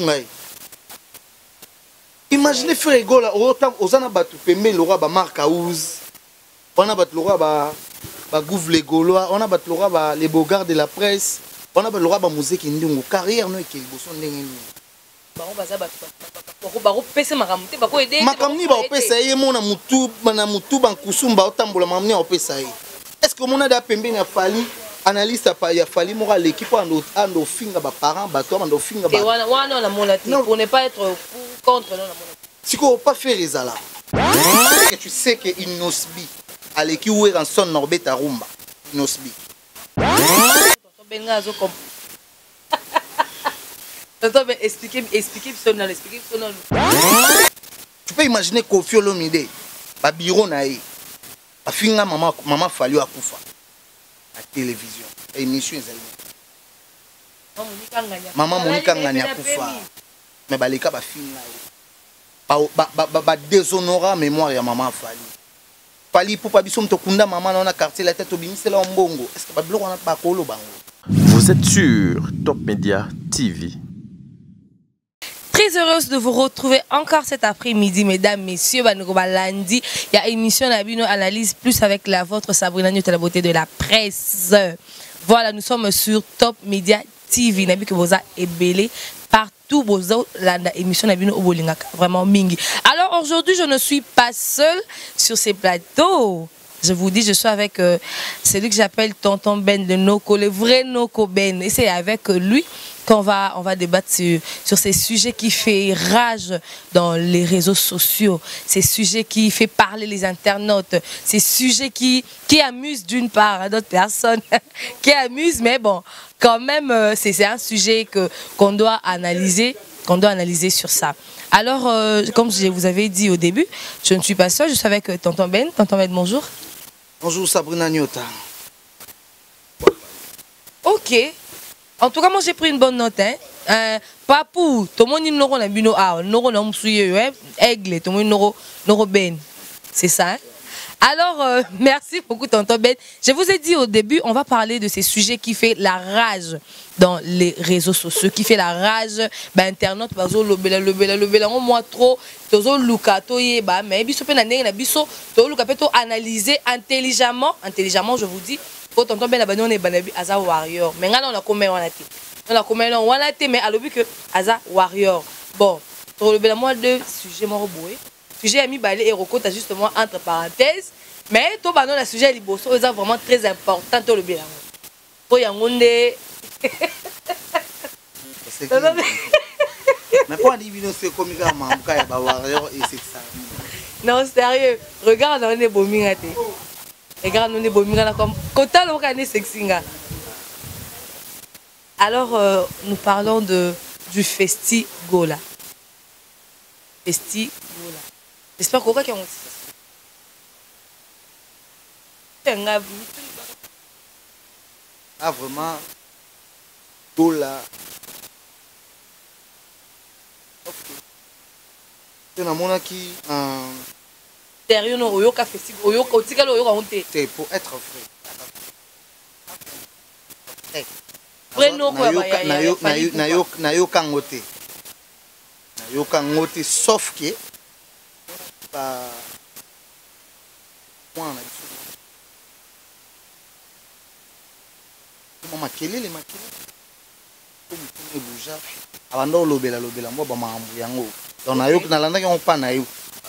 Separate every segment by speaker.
Speaker 1: Ngai imagine Ferre Gola oza na bato pembeni lokola ba Marc House, wana bato lokola ba Gouve le Gaulois, wana bato lokola ba les Bogards de la presse, wana bato lokola ba Muzeki Ndungu, carrière no ekei liboso ndenge nini?
Speaker 2: Bango baza bato bakopesa makambo te, bakoyede
Speaker 1: makambo nini bakopesa ye mo na mutu na mutu bankusumba otambola, makambo nini akopesa ye? Est ce que omona da pembeni ya Fally, analyste ya Fally moko aleki mpo ando ofinga baparent bato, abanda ofinga?
Speaker 2: Wana namona te, pour ne pas être contre, non, namona.
Speaker 1: Sikoyo pa Ferre ezala que tu sais que Innoss'B aleki Werrason na kobeta rumba, Innoss'B.
Speaker 2: Benga azo Tonton Ben, expliquez, expliquez biso nano, expliquez biso nano.
Speaker 1: Tu peux imaginer Koffi Olomide, babiro na ye bafinga mama, mama Fally oyo akufa na télévision, émission ezali. Mama Monika Ngani akufa, mais baleka bafinga ye, badéshonora mémoire ya mama Fally. Fally Ipupa, biso moto okunda mama na wana quartier la te, tobimisela yo mbongo. Est ce que babiloko wana bakoloba ngo?
Speaker 3: Vous êtes sur Top Media TV.
Speaker 2: Très heureuse de vous retrouver encore cet après-midi, mesdames, messieurs. Bandeko balandi ya émission na bino Analyse Plus avec la vôtre Sabrina Newton, la beauté de la presse. Voilà, nous sommes sur Top Media TV. Nabi que boza ebele partout boza landa émission na bino obolingaka vraiment mingi. Alors aujourd'hui, je ne suis pas seule sur ces plateaux. Je vous dis, je suis avec celui que j'appelle Tonton Ben de Noko, le vrai Noko Ben. Et c'est avec lui qu'on va débattre sur ces sujets qui fait rage dans les réseaux sociaux, ces sujets qui fait parler les internautes, ces sujets qui amusent d'une part d'autres personnes, qui amusent, mais bon, quand même, c'est un sujet qu'on doit analyser, qu'on doit analyser sur ça. Alors, comme je vous avais dit au début, je ne suis pas seule, je suis avec Tonton Ben. Tonton Ben, bonjour.
Speaker 1: Bonjour Sabrina Nyota.
Speaker 2: Ok. En tout cas, moi j'ai pris une bonne note. Hein. Papou, tout le monde noro na bino ah, noro na msuye, hein. Aigle, tout le monde noro, noro Ben. C'est ça. Hein? Alors, merci beaucoup Tonton Ben. Je vous ai dit au début, on va parler de ces sujets qui fait la rage dans les réseaux sociaux, qui fait la rage, ben internaute bazo lobela lobela lobela moi trop tozo luka toyeba, mais biso pe na ndenge na biso tozo luka pe to analyser intelligemment, intelligemment je vous dis, po Tonton Ben abani on est banabi aza warrior, mais ngana on a combien wana te, on a combien non wana te, mais alobi que aza warrior. Bon, to lobela moi deux sujets moko boye. Sujet ya mibale et rokota justement entre parenthèses, mais to bano na sujet liboso eza vraiment très important to lobela ngo. Po yango nde.
Speaker 1: Mais pourquoi dit bino c'est comme ça mamka ya ba warrior et c'est ça?
Speaker 2: Non sérieux, regarde on est bominga te. Regarde on est bominga là comme kota loka ne sexinga. Alors nous parlons de du Festi Gola. Festi Gola. J'espère qu'on va qui ont
Speaker 1: Ah vraiment Gola. Ok. C'est na monaki un
Speaker 2: sérieux non oyoka Festi oyoka otikali oyoka honte.
Speaker 1: C'est pour être vrai.
Speaker 2: Vrai noko ya ba ya ya ya Fally Ipupa.
Speaker 1: Nayoka ngo te. Nayoka ngo te sauf que ba mwana na biso. Mwa makelele makelele. Po mutuna ebuja abanda olobela lobela mwa ba makambo yango. Donc nayoki nalandaki yango pa na ye.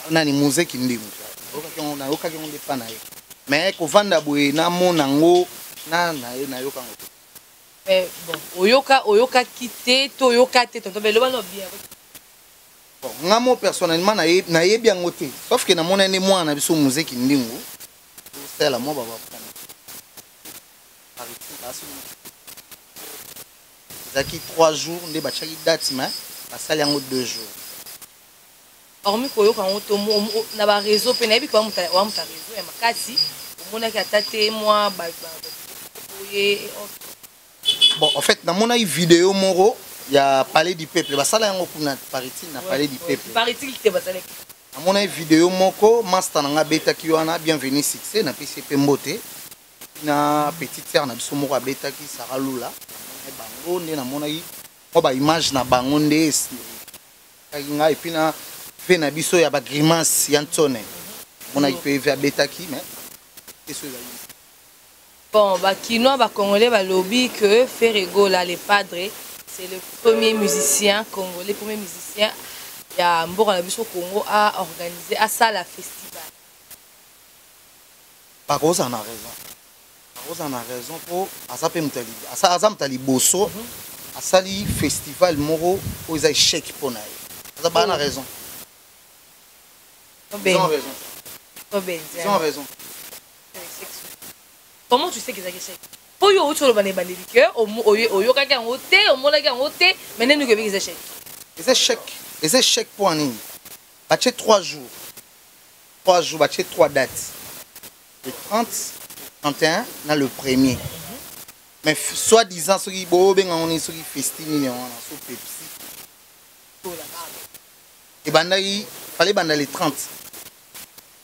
Speaker 1: Nani Muzeki Ndingu. Nayokaki yango, nayokaki yango nde pa na ye. Mais kovanda boye na mona ngo na na ye nayoka ngo te.
Speaker 2: Mais bon, oyoka oyokaki te to oyoka te tonton Belo bano bien.
Speaker 1: Bon, nga mo personnellement na ye na yebi yango te. Sauf que na mona nde mwana na biso Muzeki Ndingu. Sala mwa baba. Ezalaki 3 jours nde batiaki date, mais basali yango 2 jours.
Speaker 2: Hormis koyoka yango to na ba réseau pe nayebi ke wa muta réseau ya makasi, omonaki ata te mwa ba, ba, ba, boye et autres.
Speaker 1: Bon, en fait, namonaki vidéo moko ya Palais du Peuple. Basala yango kuna, paraît-il, na Palais du Peuple.
Speaker 2: Paraît-il te basalaki.
Speaker 1: Namonaki vidéo moko, master na nga abetaki wana, bienvenue succès, napesi ye pe mbote. Na petite sœur na biso moko abetaki, Sarah Lula. Namonaki bango nde namonaki. Mwa baimage na bango nde esaki ngai, et puis na ve na biso ya bagrimace ya ntsone, monaki mpe ve abetaki, mais eso ezali.
Speaker 2: Bon, Bakinois, Bacongolais, balobi que Ferre Gola, le padre, c'est le premier musicien congolais, premier musicien ya mboka na biso Congo a organisé asala festival.
Speaker 1: Bakozala na raison, bakozala na raison, mpo aza mpe moto aza moto ya liboso asali festival moko oyo eza échec mpo na ye. Aza baa na raison. Ils ont raison. Ils ont raison.
Speaker 2: Comment tu sais que ezalaki échec? Mpo yo outi oloba na ebandeli ke oyokaki yango te, omonaki yango te, mais nde ndenge oyebiki eza échec?
Speaker 1: Eza échec, eza échec. Mpo ya nini? Batie 3 jours, 3 jours, batie 3 dates: le 30, 31 na le premier. Mais soit disant soki bobenga ngo nini, soki festi nini wana, so Pepsi ebandaki, fallait banda le 30,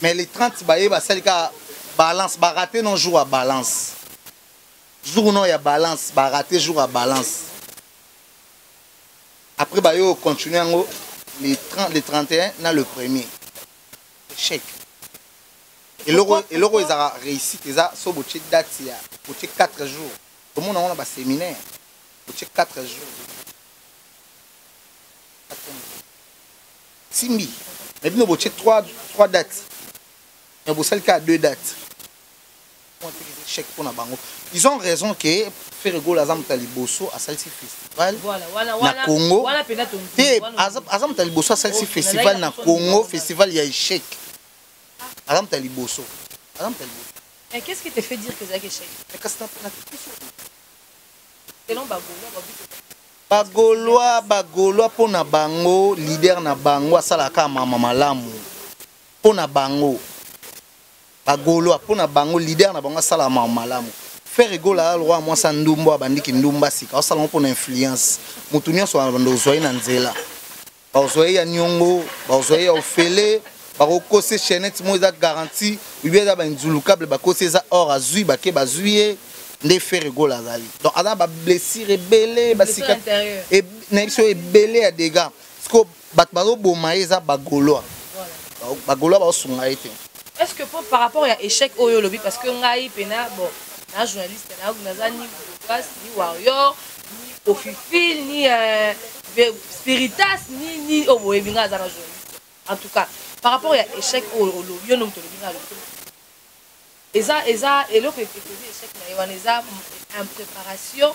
Speaker 1: mais le 30 baye basali kaka balance, baraté non jour ya balance, jour no ya balance, baraté jour ya balance. Après bayo continue yango le 30, le 31 na le premier. Échec. Eloko ezalaka réussite eza so botie date ya botie 4 jours. Tomona yango na baséminaire, botie 4 jours, simbi. Mais bino botie 3 dates, mais bosali kaka 2 dates, échec mpona bango. Ils ont raison ke Ferre Gola aza moto ya liboso asalisi festival na Congo te. Aza moto ya liboso asalisi festival na Congo, festival ya échec. Aza moto ya liboso, aza moto ya liboso.
Speaker 2: Mais qu'est-ce qui te fait dire que ezalaki échec?
Speaker 1: Kasi
Speaker 2: Selon Bagaulois,
Speaker 1: Bagaulois, Bagaulois, mpo na bango leader na bango asalaka mama malamu. Mpo na bango Bagaulois, mpo na bango leader na bango asalaka mama malamu. Ferre Gola alwa mwasi ya ndumba, abandiki ndumba sika, aosala ngo mpo na influence. Motu nyonso abanda ozwa ye na nzela, bazwa ye ya niongo, bazwa ye ya ofele, bakokosa chaînette moko eza garantie bibi, eza bainzulukable, bakosi eza or, azwi bake bazwi ye. Nde Ferre Gola azali, donc aza na bablessure ebele, basika na biso ebele ya dégâts. Parce bato bazoboma ye eza Bagaulois, Bagaulois baosunga ye te.
Speaker 2: Est ce que po par rapport ya échec oyo olobi, parce que ngai mpena, bon, na journaliste, naza ni gauloise, ni warrior, ni ofifile, ni spiritas, ni oyo boyebi, ngai aza na journaliste. En tout cas, par rapport ya échec oyo olobi, yo no moto olobi, ngai alobi eza eloko ekozi échec na ye wana eza impréparation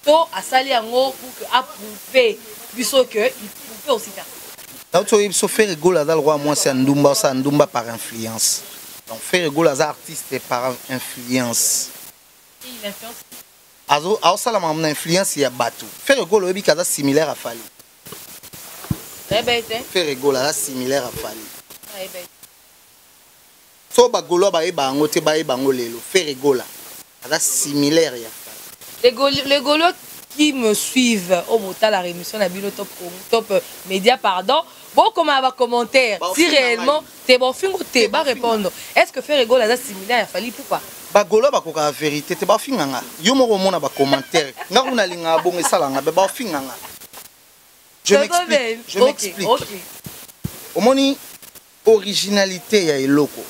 Speaker 2: to asali yango pour que aprouver biso que il pouvait aussi faire?
Speaker 1: Nauti oyebi biso, Ferre Gola aza lokwa mwasi ya ndumba, osala ndumba par influence. Donc Ferre Gola aza artiste par influence.
Speaker 2: Il influence.
Speaker 1: Aosala makambo na influence ya bato. Ferre Gola, oyebi ke aza similaire a Fally?
Speaker 2: Nayeba te.
Speaker 1: Ferre Gola aza similaire a Fally.
Speaker 2: Nayeba.
Speaker 1: So Bagaulois bayeba yango te, bayeba yango lelo. Ferre Gola aza similaire ya Fally.
Speaker 2: Les Gaulois qui me suivent au botala émission na bino Top Congo, Top Média, pardon, bokoma ba commentaire si réellement te bon fingo te ba répondre: est-ce que Ferre Gola aza similaire ya Fally? Pourquoi?
Speaker 1: Bagaulois bakokaka vérité te, bafinganga. Yo moko omona bacommentaire, nga kuna alingaka bongo, esalanga be bafinganga. Je m'explique, je m'explique. Omoni originalité ya eloko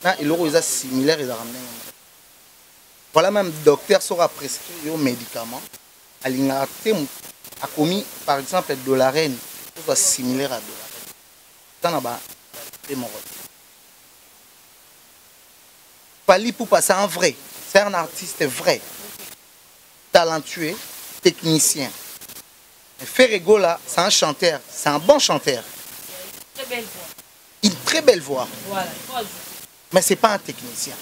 Speaker 1: na eloko eza similaire ezalaka ndenge moko. Voilà, même docteur soki aprescrit yo médicament, alingaka te akomi par exemple Dolarène ozwa similaire à Dolarène, eza na ba te moko te. Fally Ipupa, c'est un vrai, c'est un artiste vrai, talentueux, technicien. Mais Ferre Gola, c'est un chanteur, c'est un bon chanteur.
Speaker 2: Très belle voix.
Speaker 1: Une très belle voix.
Speaker 2: Voilà, il faut ajouter.
Speaker 1: Mais c'est pas un technicien.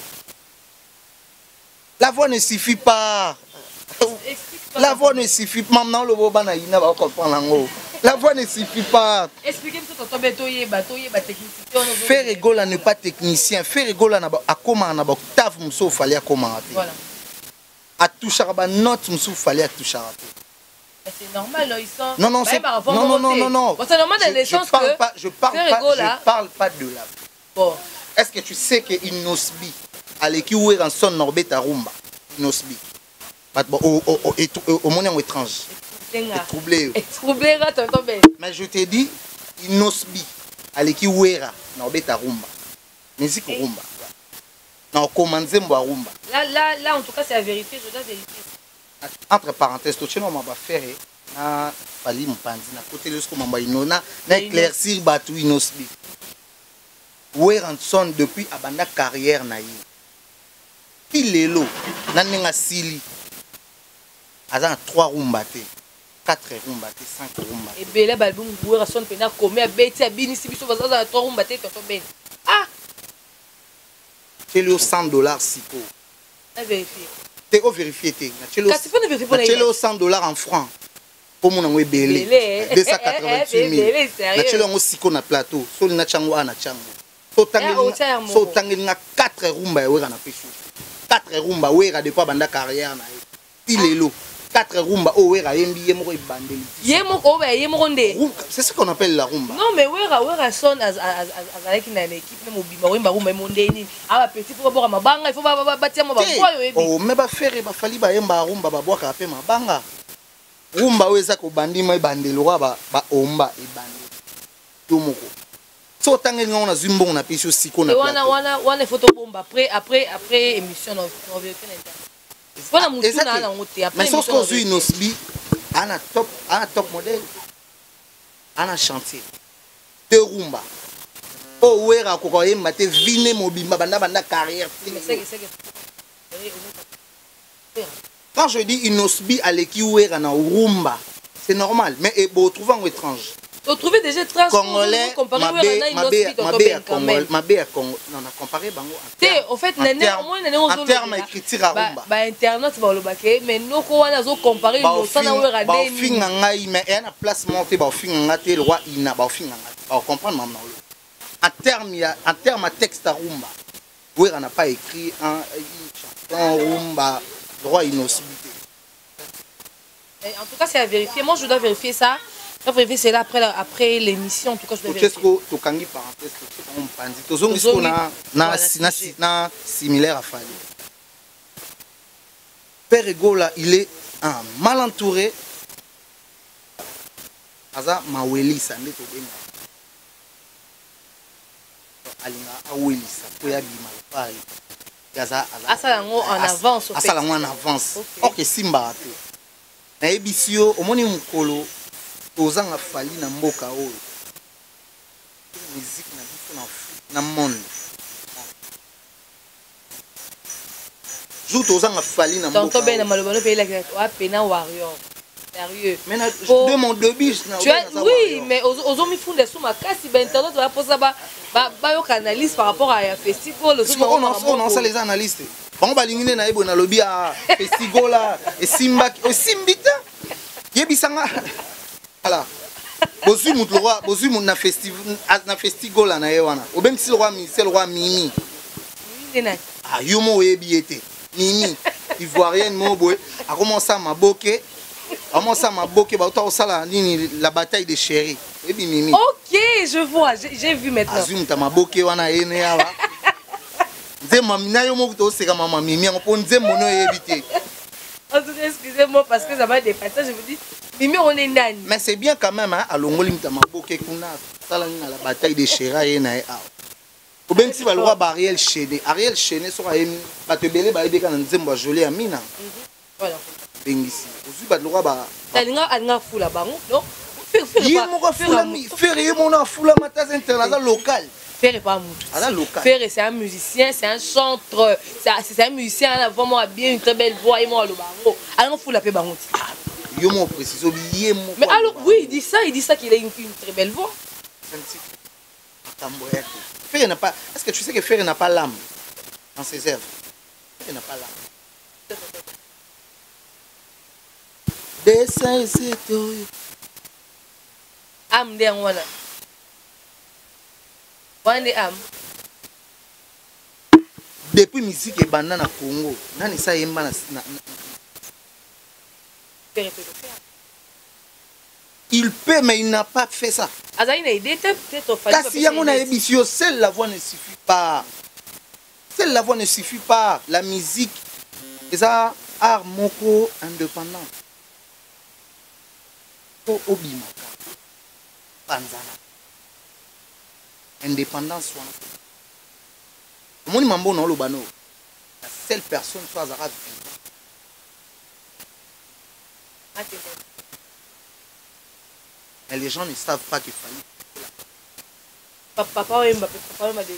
Speaker 1: La voix ne suffit pas.
Speaker 2: Explique-toi.
Speaker 1: La voix ne suffit pas. Maintenant, le bana ina va comprendre yango. La voix ne suffit pas.
Speaker 2: Expliquez-moi, tonton Ben, toyeba, toyeba technicité.
Speaker 1: Ferre Gola n'est pas technicien. Ferre Gola na ba akoma na ba octave mosusu Fally akoma te.
Speaker 2: Voilà.
Speaker 1: Atouchaka ba note mosusu Fally atouchaka te.
Speaker 2: Mais c'est normal, non, ils sont.
Speaker 1: Non, non,
Speaker 2: Bah,
Speaker 1: c'est
Speaker 2: bah, avant
Speaker 1: non, non, non, non, non.
Speaker 2: Bon, c'est normal dans le
Speaker 1: Je
Speaker 2: sens
Speaker 1: parle
Speaker 2: que
Speaker 1: pas, je parle
Speaker 2: Ferre
Speaker 1: pas,
Speaker 2: Gola.
Speaker 1: Je parle pas de la.
Speaker 2: Bon.
Speaker 1: Est-ce que tu sais que Innoss'B aleki Werrason na kobeta rumba? Innoss'B. Bato ba omoni yango étrange. Etrouble yo.
Speaker 2: Etrouble nga, tonton Ben.
Speaker 1: Mais je te dis, Innoss'B aleki Wera na obeta rumba, musique rumba, na okoma nzembo ya rumba.
Speaker 2: Là, là, là, en tout cas, c'est la vérité, je dois vérifier.
Speaker 1: Entre parenthèses, totiena ma baFerre na Fally mopanzi na koteli osiko mambo ya ino na éclaircir bato. Innoss'B, Werrason, depuis abanda carrière na ye ti lelo, na ndenge asili, aza na 3 rumba te, 4 rumba te, 5 rumba te.
Speaker 2: Ebele baalbum Werrason mpena akomi, abeti, abinisi biso, baza na 3 rumba te, tonton Ben, ah!
Speaker 1: Tieli yo 100 $ sikoyo.
Speaker 2: Na vérifie.
Speaker 1: Te, ovérifie te.
Speaker 2: Kasi mpo na vérifie mpona
Speaker 1: Natieli yo 100 $ en franc mpo mona yango ebele.
Speaker 2: Ebele.
Speaker 1: 288 000.
Speaker 2: Ebele, sérieux.
Speaker 1: Natieli yango siko na plateau, soli natia yango awa, natia yango.
Speaker 2: Eh, otia ya moko.
Speaker 1: So otangeli nga 4 rumba ya Wera, na pesi 4 rumba Wera depuis abanda carrière na ye ti lelo, 4 rumba oyo Wera ayembi ye moko ebandeli.
Speaker 2: Ye moko oyo, ye moko nde.
Speaker 1: C'est ce qu'on appelle la rumba.
Speaker 2: Non, mais Wera, Werrason azalaki na équipe ne mobimba oyemba rumba ye mo nde nini awa petit, faut baboka mabanga, il faut batia mo babwa oyo oyebi.
Speaker 1: Oh, mais baFerre, baFally bayemba rumba, babwakaka mpe mabanga. Rumba oyo eza kobandima ebandeli oyo baomba ebandeli yo moko. So otangeli ngango, nazwi mbongo, napesi yo siko na
Speaker 2: wana. Wana wana, il faut tobomba après émission na vérité na internet mpona mutu na nango te.
Speaker 1: Mais soki ozwi Innoss'B, ana top, ana top modèle, ana chantier te rumba oyo Wera akoka oyemba te vine mobimba banda carrière. Quand je dis Innoss'B aleki Wera na rumba, c'est normal, mais botrouve yango étrange.
Speaker 2: Otrouve déjà étrange.
Speaker 1: Congolais mabe ya Congolais, mabe ya Congo. Non, na compare bango.
Speaker 2: Te, au fait, nene omoni nene.
Speaker 1: En terme écriture ya rumba.
Speaker 2: Bainternet balobake, mais noko wana azocompare Innocent na Wera.
Speaker 1: Baofinga ngai, mais eya na place moko te. Baofinga ngai te, le roi ina baofinga ngai te, baocomprendre mama na olo. En terme ya texte ya rumba, Wera n'a pas écrit une chanson rumba droit Innoss'B te.
Speaker 2: En tout cas, c'est à vérifier. Moi, je dois vérifier ça. Je dois vérifier cela après l'émission. En tout cas, je dois vérifier.
Speaker 1: Tokangi parenthèse, totie bango mopanzi, tozongi siko na similaire à Fally. Ferre Gola, il est un mal entouré, aza mawelisa nde tobenga, alinga awelisa mpo ya bima lopari.
Speaker 2: Asala yango en avance.
Speaker 1: Asala yango en avance, or esimbaka te. Nayebisi yo, omoni mokolo tozanga Fally na mboka oyo, musique na biso na monde, jour tozanga Fally na
Speaker 2: mboka. Bena maloba no mpe elakisa apena warrior, sérieux.
Speaker 1: Mais de mon début.
Speaker 2: Tu as, oui, mais ozomifunda so makasi, bainternet baposa bayoka analyse par rapport à ya festival.
Speaker 1: On osala eza analyse te. Bango balingi nde nayebi nalobi ya festigola esimbaki, osimbi te, yebisanga. Ala bozwi mutu lokwa bozwi mutu na festigola na ye wana, obengisi lokwa musicien lokwa Mimi. Ah, yo mo oyebi ye te, Mimi ivoirienne mo boye, akoma osala maboke, akoma osala maboke, bauta kosala nini, la bataille de chéri, oyebi Mimi?
Speaker 2: Ok, je vois, j'ai vu maintenant.
Speaker 1: Azwi mutu ya maboke wana ye ne awa nzembo na yo moko, toseka mama Mimi yango mpo nzembo no oyebi te.
Speaker 2: En tout cas, excusez-moi parce que ça m'a dépassé. Je me dis, Mimi, on est nani?
Speaker 1: Mais c'est bien quand même, hein, alongoli mutu ya maboke kuna, asala nini na la bataille de chéri ye na ye awa. Obengisi balokwa ba Ariel Chene, Ariel Chene soki ayemi, bato ebele bayebi kaka na nzembo ya Joli ya Mina. Bengisi ozwi bato lokwa ba
Speaker 2: Alinga afula bango, non?
Speaker 1: Ye moko afulami, Ferre ye moko afulama te, aza interne, aza local.
Speaker 2: Ferre pas mutu.
Speaker 1: Aza local.
Speaker 2: Ferre, c'est un musicien, c'est un chantre, c'est un musicien, il a vraiment bien une très belle voix, et moi le bango alinga fula pe bango
Speaker 1: ti. Yo moko précise obi ye moko.
Speaker 2: Mais alors oui, il dit ça qu'il a une très belle voix.
Speaker 1: Makambo ya te. Ferre n'a pas, est-ce que tu sais que Ferre n'a pas l'âme dans ses œuvres? Ferre n'a pas l'âme. Dessin ese oyo.
Speaker 2: Âme nde yango wana, wana nde âme.
Speaker 1: Depuis musique ebanda na Congo, nani esa yemba na
Speaker 2: Ferre peut le faire.
Speaker 1: Il peut, mais il n'a pas fait ça.
Speaker 2: Azali na idée te, peut-être.
Speaker 1: Kasi yango nayebisi yo, seule la voix ne suffit pas, seule la voix ne suffit pas. La musique eza art moko indépendant. Po obimaka panzana independance wana omoni mambo na oloba no la seule personne so azalaka vivant. Mais les gens ne savent pas qu'il fallait
Speaker 2: Papa Wemba, Papa Wemba de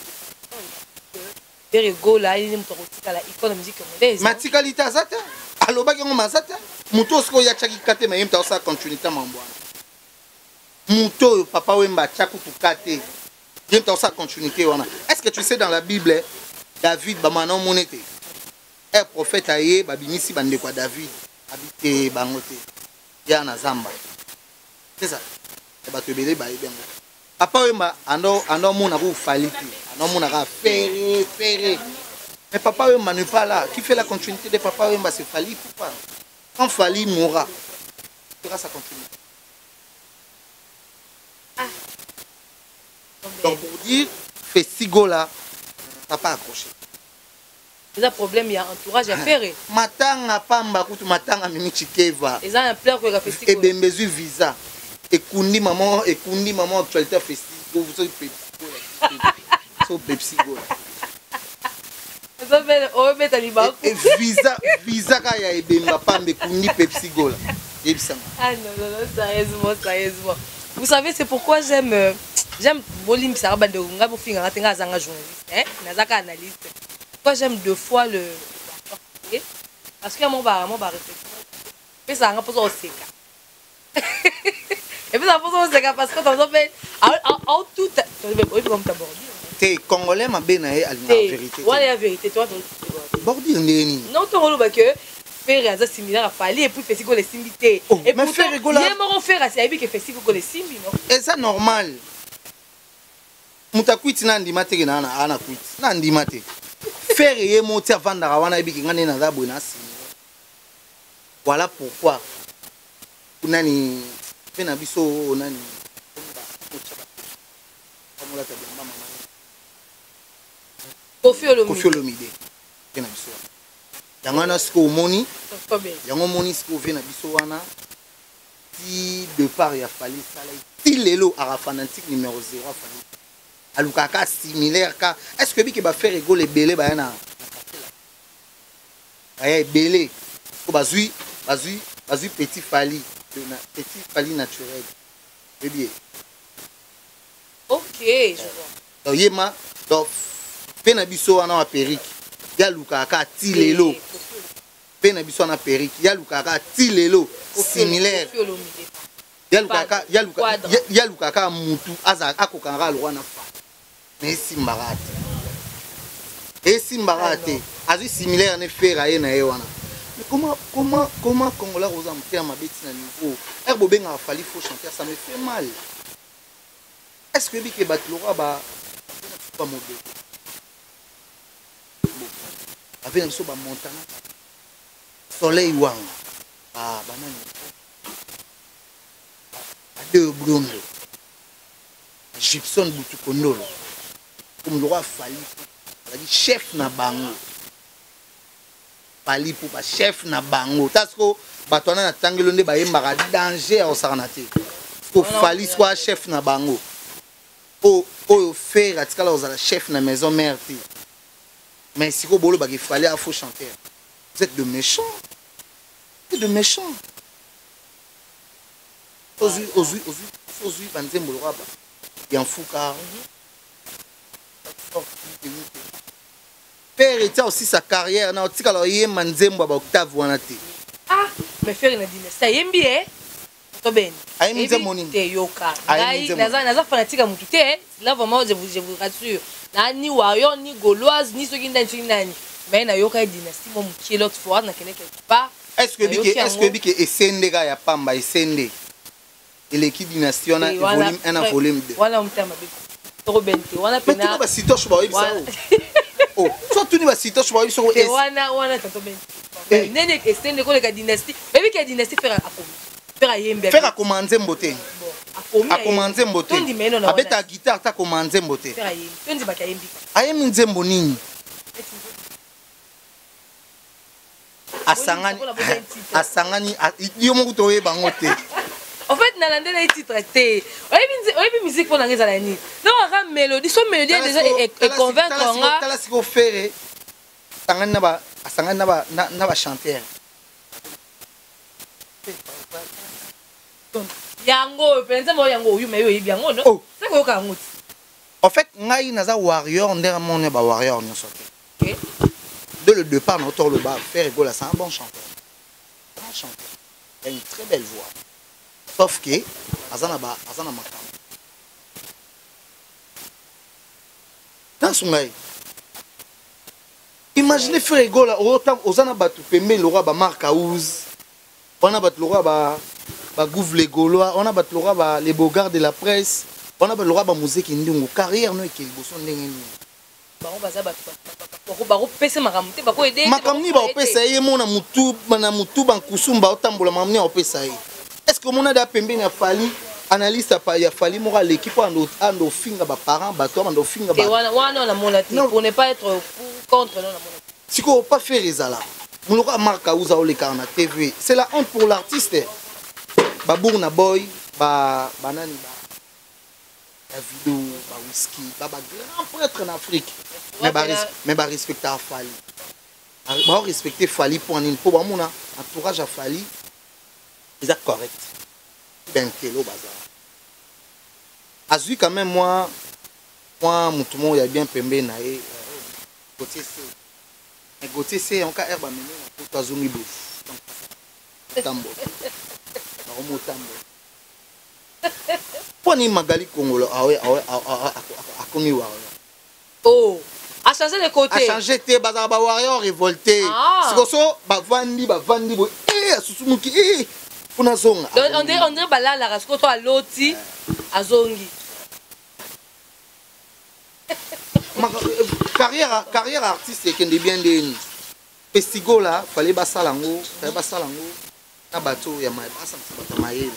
Speaker 2: Ferre Gola ye nde moto akotikala icône ya musique congolaise.
Speaker 1: Mais atikali te, aza te, alobaki yango, mais aza te. Moto oyo sikoyo atiaki ka te, mais ye moto akosala continuité mambo wana. Moto oyo Papa Wemba atya kutu ka te, ye moto akosala continuité wana. Est ce que tu sais, dans la Bible, David bamana omoni te e prophète aye babimisi bandeko ya David abi te bango te ya na zamba, c'est ça. Bato ebele bayebi yango. Papa Wemba ando ando amona ko Fally te, ando amona ka Ferre Ferre, mais Papa Wemba n'est pas là. Qui fait la continuité de Papa Wemba? C'est Fally Ipupa. Quand Fally mourra, sera sa continuité.
Speaker 2: Ah.
Speaker 1: Donc pour dire, Festigola papa accroché.
Speaker 2: Eza problème ya entourage ya Ferre.
Speaker 1: Matanga pamba kutu matanga mimi chikeva.
Speaker 2: Eza na plaire koyeka Festigola.
Speaker 1: Ebembe ezwi visa ekundi mama, ekundi mama actualité ya Festigo, soki Pepsi Gola, so Pepsi Gola.
Speaker 2: Obeta libaku.
Speaker 1: Visa, visa kaka ya ebemba pamba ekundi Pepsi Gola, yebisanga.
Speaker 2: Ah non non non, sérieusement, sérieusement, vous savez, c'est pourquoi j'aime j'aime bolimbisaka bandeko ngai, bofingaka te, ngai azanga journaliste, hein, nazaka analyste. Pourquoi j'aime deux fois le, parce que mo ba réflexion pesaka nga mposa oseka, epesaka mposa oseka, parce que tozo mpe aututa oyebi comme ta bordure.
Speaker 1: Te, congolais mabe na ye, alingaka vérité.
Speaker 2: Wana ya vérité to
Speaker 1: bordure ndenge nini?
Speaker 2: Non, ntongo oloba ke Ferre aza similaire a Fally et puis Festigola esimbi te.
Speaker 1: Oh, mais Ferre Gola
Speaker 2: ye moko Ferre asi ayebi ke Festigola esimbi, non?
Speaker 1: Eza normal, moto akwiti na ndima teke na ana kwiti na ndima te. Ferre ye mo ti avandaka wana, ayebiki nga nde naza boye na similaire. Voilà pourquoi nani mpe na biso nani amolata bilamba mama.
Speaker 2: Koffi Olomide.
Speaker 1: Koffi Olomide mpe na biso wana, yango wana sikoyo omoni yango, omoni sikoyo vie na biso wana ti départ ya Fally esala ti lelo aka fanatique numéro 0 a Fally, alukaka ka similaire ka. Est ce que ebike ba Ferre Gola ebele baya na baya ebele po bazwi petit Fally, petit Fally naturel, oyebi ye.
Speaker 2: Ok, je vois.
Speaker 1: Donc ye ma, donc mpe na biso wana wa perike ye alukaka ka ti lelo, mpe na biso wana perike ye alukaka ka ti lelo similaire, ye alukaka mutu akokanga kaka lokwa na Fally, mais esimbaka te, esimbaka te. Azwi similaire ne Ferre aye na ye wana. Mais comment congolais akoza motema mabe ntina niveau ere bobengaka Fally faux chanteur? Ça me fait mal. Est ce que oyebi ke bato lokwa bamodele bave na biso, bamontana, Soleil Wanga, banani, Ade Blondo, Gibson Butukondolo, comme lokwa Fally azalaki chef na bango, Fally mpo bachef na bango ta siko bato wana na ntangelo nde bayembaka danger ya kosakana te. Ko Fally siko chef na bango oyo Ferre atikala kozala chef na maison mère te, mais sikoyo bolobaka Fally a faux chanteur. Vous êtes de méchants, vous êtes de méchants. Ozwi, ozwi, ozwi, ozwi banzembo lokwa ya mfuka. Ferre etia aussi sa carrière na otikala oyemba nzembo ya baoctave wana te.
Speaker 2: Ah, mais Ferre na dynastie ayembi e tobeni.
Speaker 1: Ayembi nzembo nini?
Speaker 2: Te, yoka ngai, naza fanatique ya mutu te. Là vraiment, je vous rassure, na ni warrior ni gauloise ni soki nani soki nani, mais nayoka ye dynastie mo mokie l'autre fois nakende quelque part.
Speaker 1: Est ce que ebike esende kaka ya pamba, esende eleki dynastie wana volume 1 na volume 2?
Speaker 2: Wana motema mabe, tokobeni te wana.
Speaker 1: Pena basitoche bayebisa o so tuni basitoche bayebisa.
Speaker 2: Wana wana tonton Ben, nene esende koleka dynastie, oyebi ke dynastie Ferre akomi, Ferre ayembi.
Speaker 1: Ferre akoma nzembo te, akoma nzembo te, abeta guitare te, akoma nzembo te.
Speaker 2: Tondimaki ayembi.
Speaker 1: Ayembi nzembo nini? Asangani, asangani, yo moko toyeba yango te.
Speaker 2: En fait, fait, nalandela titre te. Oyebi musique mpo nanga ezala nini? Donc aka mélodie, so mélodie déjà econvaincre nga.
Speaker 1: Tala siko, Ferre asangani na bachanteur.
Speaker 2: Yango mpenza mo yango oyo, me oyebi yango, no?
Speaker 1: Oh.
Speaker 2: Se koyoka yango ti.
Speaker 1: En fait, ngai naza warrior ndenge moni bawarrior nyonso te. Dès le départ, na otoloba, Ferre Gola, c'est un bon chanteur, un chanteur, il a une très belle voix, sauf que aza na makambo nasunga ye. Imagine Ferre Gola, oza na bato pembeni lokwa bamark House wana, bato lokwa bagouve les Gaulois wana, bato lokwa les Bogards de la presse wana, bato lokwa bamuzeki ndungu. Carrière no eke liboso ndenge nini?
Speaker 2: Bango baza bato bakopesa makambo te, bakoede.
Speaker 1: Makambo nini baopesa ye? Mo na mutu, na mutu bankusumba otambola, makambo nini aopesa ye? Est ce que omona da pembeni ya Fally, analyste ya Fally moko aleki mpo ando ofinga baparent, bato ando ofinga?
Speaker 2: Wana namona te, pour ne pas être pour contre, non, namona.
Speaker 1: Sikoyo pa Ferre ezala moloko ya Mark Auza olekaka na TV, c'est la honte pour l'artiste. Babour na boy, banani, ba Davido, bawhisky, bagrand prêtre na Afrique, mais barespectaka Fally. Baorespecte Fally mpo nini? Mpo bamona entourage ya Fally eza correct. Bentelo bazala azwi quand même mwa motu moko ya bien pembeni na ye, Gautier C. Mais Gautier C yango ka aire bamemi na poto, azongi boye, tambola, bakomotambola. Mpo nini Magali Kongolo akomi warrior?
Speaker 2: Oh, achanger de côté.
Speaker 1: Achanger te, bazalaka bawarrior révolté. Siko so bavandi, bavandi boye, asusumuki mpona zonga.
Speaker 2: On dirait balalaka, siko to aloti, azongi.
Speaker 1: Carrière artiste ekende bien ndeni? Festigola, fallait basala yango, fallait basala yango na bato ya basangisa bato ya mayele,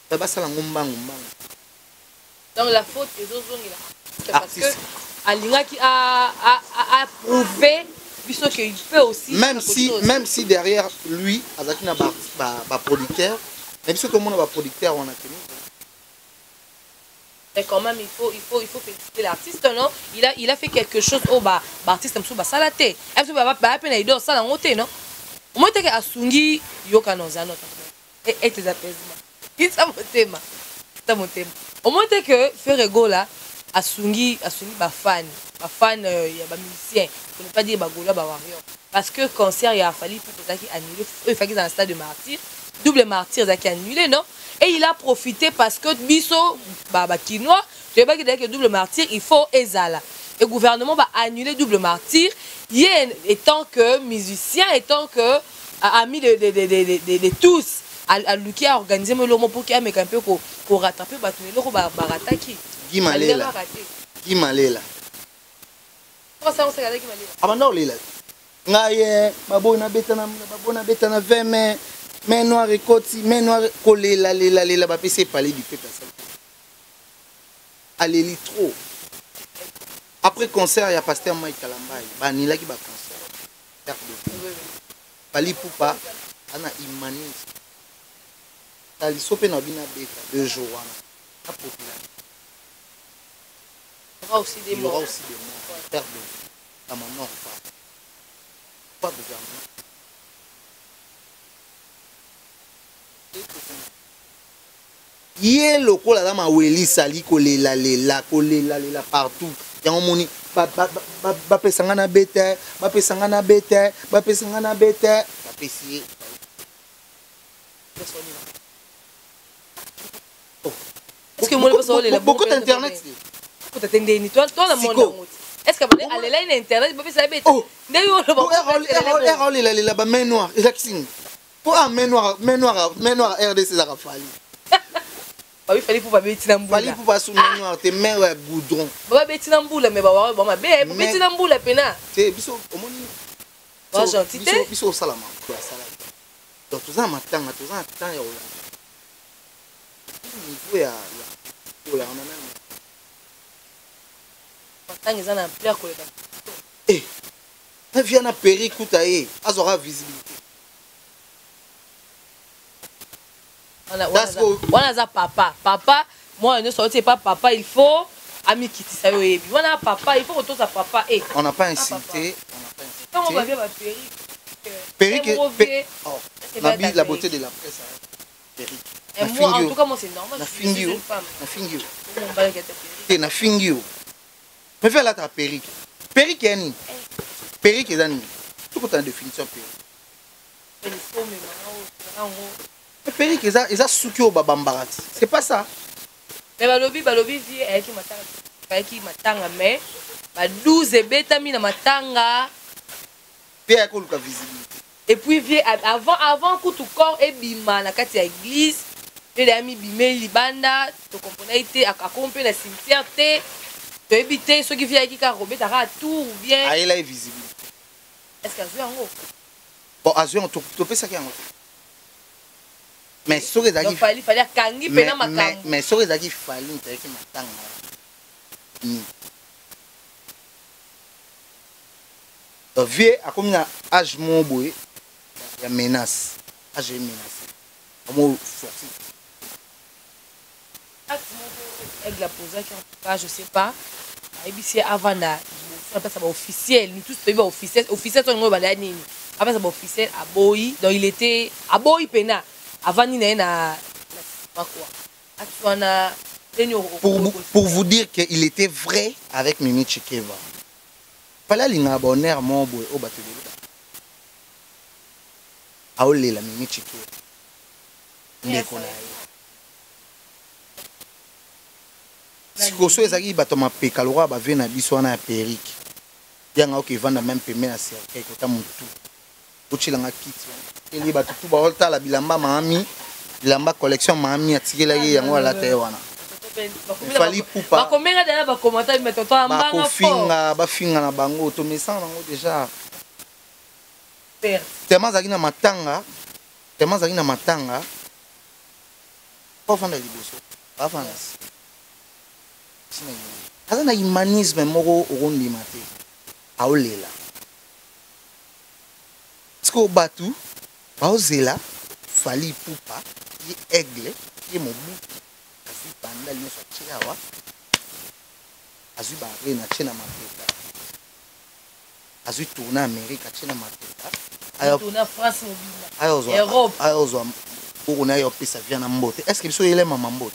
Speaker 1: fallait basala yango mbangu mbangu.
Speaker 2: Donc la faute ezozongela parce que alingaki a prouver biso qu'il peut aussi.
Speaker 1: Même si derrière lui azalaki na baproducteur, mais biso tomona baproducteur wana te.
Speaker 2: Mais quand même, il faut féliciter l'artiste, non? Il a fait quelque chose. Oh, bah, artiste, bah, ça la te. Bah, bah, peine, il ça la honte, non? Moi, t'es asungi, yoka non, zano. Et tes apaisements. Ça mon thème. Ça mon thème. Au moins, t'es que Ferre Gola, asungi, asungi, ba fan. Ba fan, il y a ba musicien. Pour ne pas dire ba Gola, ba warrior. Parce que concert, il a fallu pour qui annulé. Il fallait dans le stade de Martyr. Double Martyr, qui annulé, non? Et il a profité parce que biso, ba, ba, Kinois, je vais pas dire que double Martyr, il faut ezala. Et le gouvernement va annuler double Martyr. Il étant que musicien, étant que ami de tous, aluki a organisé molo pour qu'il y ait un peu ko rattraper bato eloko barataki.
Speaker 1: Guy Malela, Guy Malela. Abanda olela ngai ye baboyi nabeta na baboyi nabeta na 20 mai, main noire ekoti, main noire kolela lela lela, bapesi epale du peuple, asali aleli trop. Après concert ya pasteur Mike Kalambai, banilaki baconcert, perte de vue. Fally Ipupa ana humanisme, taliso mpe na bino abeta 2 jours wana na popularité.
Speaker 2: Il y aura aussi des
Speaker 1: Il y aura
Speaker 2: morts.
Speaker 1: Aussi des morts, perte de vue. Ça m'honore pas. Pas gouvernement. Ye lokola aza mawelisa, ali kolelalela, kolelalela partout. Yango moni bapesa nga na bete, bapesa nga na bete, bapesa nga na bete, bapesi ye.
Speaker 2: Est-ce que moni mposa olela?
Speaker 1: Bokota internet.
Speaker 2: Kota te ndeni to na monde yango te. Est ce que bale alelai na internet, bapesa ye bete ndenge oloba?
Speaker 1: Olelalela ba main noire ezalaki nini? Mpo a main noire, main noire, main noire RDC ezalaka Fally.
Speaker 2: Babi Fally mpo babeti na mbula.
Speaker 1: Fally mpo basu main noire te, main ya goudron.
Speaker 2: Babeti na mbula, me bawa bamabe babeti na mbula pena.
Speaker 1: Te, biso omoni.
Speaker 2: Ba gentil te.
Speaker 1: Biso osalama asalaki, donc toza na matanga, toza na temps ya kolanda niveau ya kolanda nani.
Speaker 2: Matanga eza na ampleur koleka.
Speaker 1: Eh, na via na peri kuta ye azwaka visibilité.
Speaker 2: Wana aza papa. Papa, mwana nyonso auti epa papa, il faut amikitisa yo oyebi. Wana papa, il faut kotosa papa. Eh.
Speaker 1: On n'a pas insulté.
Speaker 2: On n'a pas insulté. Ntango ba perruque.
Speaker 1: Perruque, oh, nabi la beauté de la presse. Perruque.
Speaker 2: Et moi, en tout cas, moi, c'est normal.
Speaker 1: Nafingi yo. Nafingi yo. Te nafingi yo. Mais fais là ta perruque. Perruque ya nini? Perruque eza nini? Tokota na définition perruque. Perruque eza suki oyo babambaka ti. C'est pas ça.
Speaker 2: Mais balobi vie ayaki matanga mais ba 12 ebetami na matanga.
Speaker 1: Mpe ayaki koluka visibilité.
Speaker 2: Et puis vie avant kutu corps ebima na kati ya église, mpe deya mibimeli libanda, tokomprena ye te, akomi mpe na cimetière te, toyebi te soki vie ayaki kaka kobetaka tour ou bien.
Speaker 1: Ayela ye visibilité.
Speaker 2: Est ce que azwi yango?
Speaker 1: Bon, azwi yango, topesaki yango te, mais soki ezalaki
Speaker 2: Fally akangi mpena makambo.
Speaker 1: Mais soki ezalaki Fally moto ayaki matanga nini, donc vie akomi na age moko boye ya menace, age ye menace amo forcé.
Speaker 2: Acte moko Aigle aposaki, en tout cas je sais pas, ayebisi ye avanda liboso apesa baofficiel. Nous tous toyebi baofficiel, officiel to yango banda nini, apesa baofficiel, aboyi. Donc il était aboyi mpena, avandi na ye na nsima quoi. Acte wana ndeni?
Speaker 1: Pour vous dire qu'il était vrai avec Mimi Chikeva, Fally alingaka bahonneur moko boye oyo bato ebele aolela Mimi Chikeva, ndeko na ye. Sikoyo so ezalaki bato ya mapeka lokola bavie na biso wana ya perruque yanga, oke evanda même pembe na cercueil, kota motu otielanga kiti wana, eli bato tu baotala bilamba maami, bilamba collection maami atikelaki yango, alata ye wana. Fally Ipupa.
Speaker 2: Bakomenga dana bakomata me tonton ambanga fort.
Speaker 1: Bakofinga, bafinga na bango, tomesana bango déjà. Tellement azalaki na matanga, tellement azalaki na matanga, bafanda liboso, bafanda si aza na humanisme moko okondima te, aolela. Sikoyo bato baozela Fally Ipupa, ye Aigle, ye Mobutu azwi bandal nyonso atie awa, azwi barene atie na mapeka, azwi tourne Amérique atie na mapeka.
Speaker 2: Tourne France mobimba, Europe.
Speaker 1: Ayozwa buku na ye, opesa via na mbote. Est ce que biso oyelema mbote?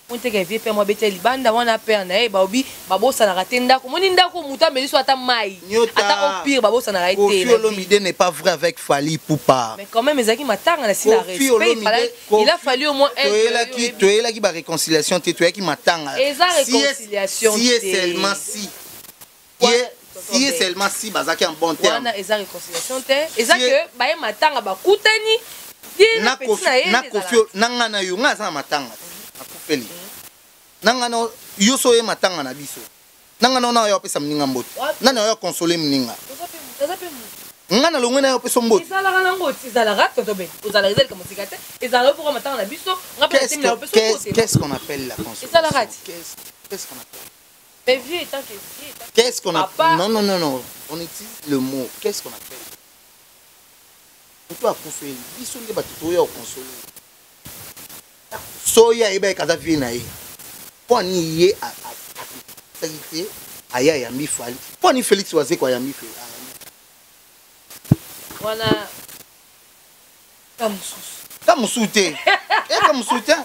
Speaker 2: Monteke vie mpe mwa beti ya libanda wana, pere na ye baobi babosanaka te. Ndako moni, ndako motu ameli so ata mai, ata au pire babosanaka ye.
Speaker 1: Koffi Olomide n'est pas vrai avec Fally Ipupa.
Speaker 2: Mais quand même ezalaki matanga na sila, respect, il a fallu au moins.
Speaker 1: Toyelaki, toyelaki baréconciliation te, toyelaki matanga.
Speaker 2: Eza réconciliation.
Speaker 1: Si et seulement si, si et seulement si bazalaki en bon terme.
Speaker 2: Wana eza réconciliation te, eza ke baye matanga bakutani.
Speaker 1: Na Koffi na nga na yo, nga aza na matanga, akufeli na nga na yo, so oye matanga na biso, na nga na oyo apesa moninga mbote, nani oyo akonsole moninga? Nga na longwe na yo opesa mbote.
Speaker 2: Ezalaka nango, ezalaka tonton Ben, ozalaka, eza likambo sika te, ezalaka mpoka matanga na biso, nga
Speaker 1: mpe. Qu'est-ce qu'on appelle la consolation?
Speaker 2: Ezalaka ti.
Speaker 1: Qu'est-ce qu'on appelle?
Speaker 2: Mais vieux étant que vieux.
Speaker 1: Qu'est-ce qu'on appelle? Non, non, non, non, on utilise le mot, qu'est-ce qu'on appelle? Moto akufeli biso nde bato toya okonsole. Soki ayebaki aza vie na ye, mpo ani ye asaki te, aye ayambi Fally? Mpo ani Félix Wazeko ayambi?
Speaker 2: Wana ka mosusu.
Speaker 1: Ka mosusu te, eka mosusu te.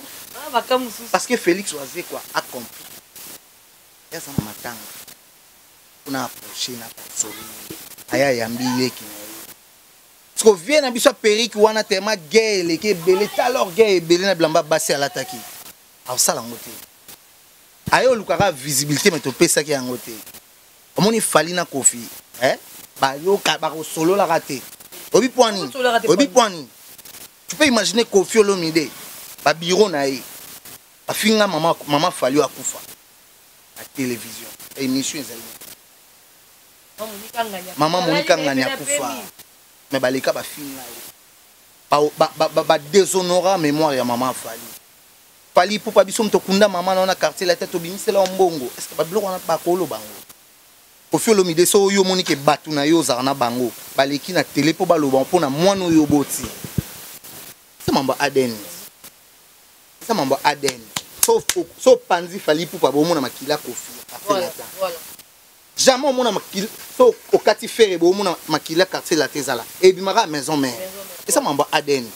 Speaker 2: Baka mosusu.
Speaker 1: Parce que Félix Wazeko a compris aza na matanga mpona approche na console, aye ayambi leki na ye. Parce que vie na biso ya perruque wana, tellement guerre eleki ebele, tala orgueil ebele na bilamba basi alataki, akosala yango te. Aye olukaka visibilité, mais topesaki yango te. Omoni Fally na Koffi, bayoka, bakosololaka te. Obi poani, obi poani. Tu peux imaginer Koffi Olomide, babiro na ye bafinga mama, mama Fally oyo akufa na télévision, émission ezali, mama Monika Ngani akufa, mais baleka bafinga ye, badéshonora mémoire ya mama Fally. Fally Ipupa, biso moto okunda mama na wana quartier la te, tobimisela mbongo. Est ce que babiloko wana bakoloba yango? Koffi Olomide, so oyo omoni ke bato na yo ozalaka na bango baleki na télé mpo baloba mpona mwana oyo oboti, se mambo ADN. Eza mambo ya ADN. So so panzi Fally Ipupa bomona makila Koffi ya Quartier Latin. Jamais omona makila so okati Ferre bomona makila Quartier Latin ezala. Ebimaka maison mère. Eza mambo ya ADN.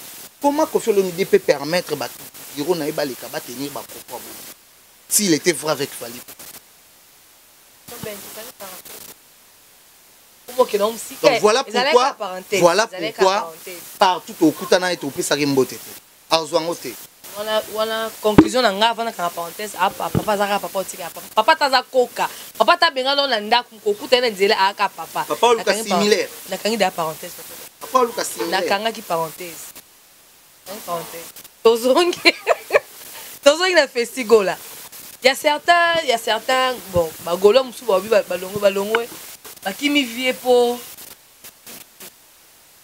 Speaker 1: Comment Koffi Olomide peut permettre bato bureau na ye baleka ba tenir ba propos ya boye? S'il était vrai avec Fally Ipupa. Donc voilà pourquoi partout tokutana ye topesaki mbote te. Azwa yango te.
Speaker 2: Wana wana conclusion na nga avant nakanga parenthèse, ah, papa azaka papa, otika papa, papa taza koka papa tabenga no na ndako kokuta ye na nzela ayaka papa.
Speaker 1: Papa oluka similaire.
Speaker 2: Nakangi da parenthèse.
Speaker 1: Papa oluka similaire.
Speaker 2: Nakangaki parenthèse. Nakangi parenthèse. Tozongi tozongi na festigola. Il y a certains, bon, bagolo mosusu baobi balongwe balongwe bakimi vie po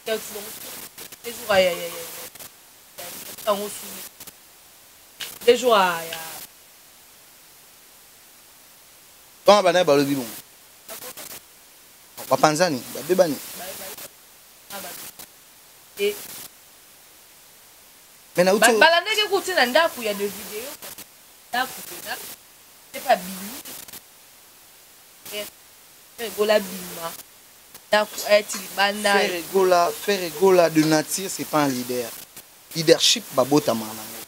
Speaker 2: 2 jours ya yango sumi 2 jours ya
Speaker 1: Wana bana balobi bongo bapanzani babebani. Mais nauti
Speaker 2: Balandaki kuti na ndako ya de video ndako mpena te pa bimi Gola bima ndako ayati libanda.
Speaker 1: Ferre Gola, Ferre Gola de nature, c'est pas un leader. Leadership babotama nango.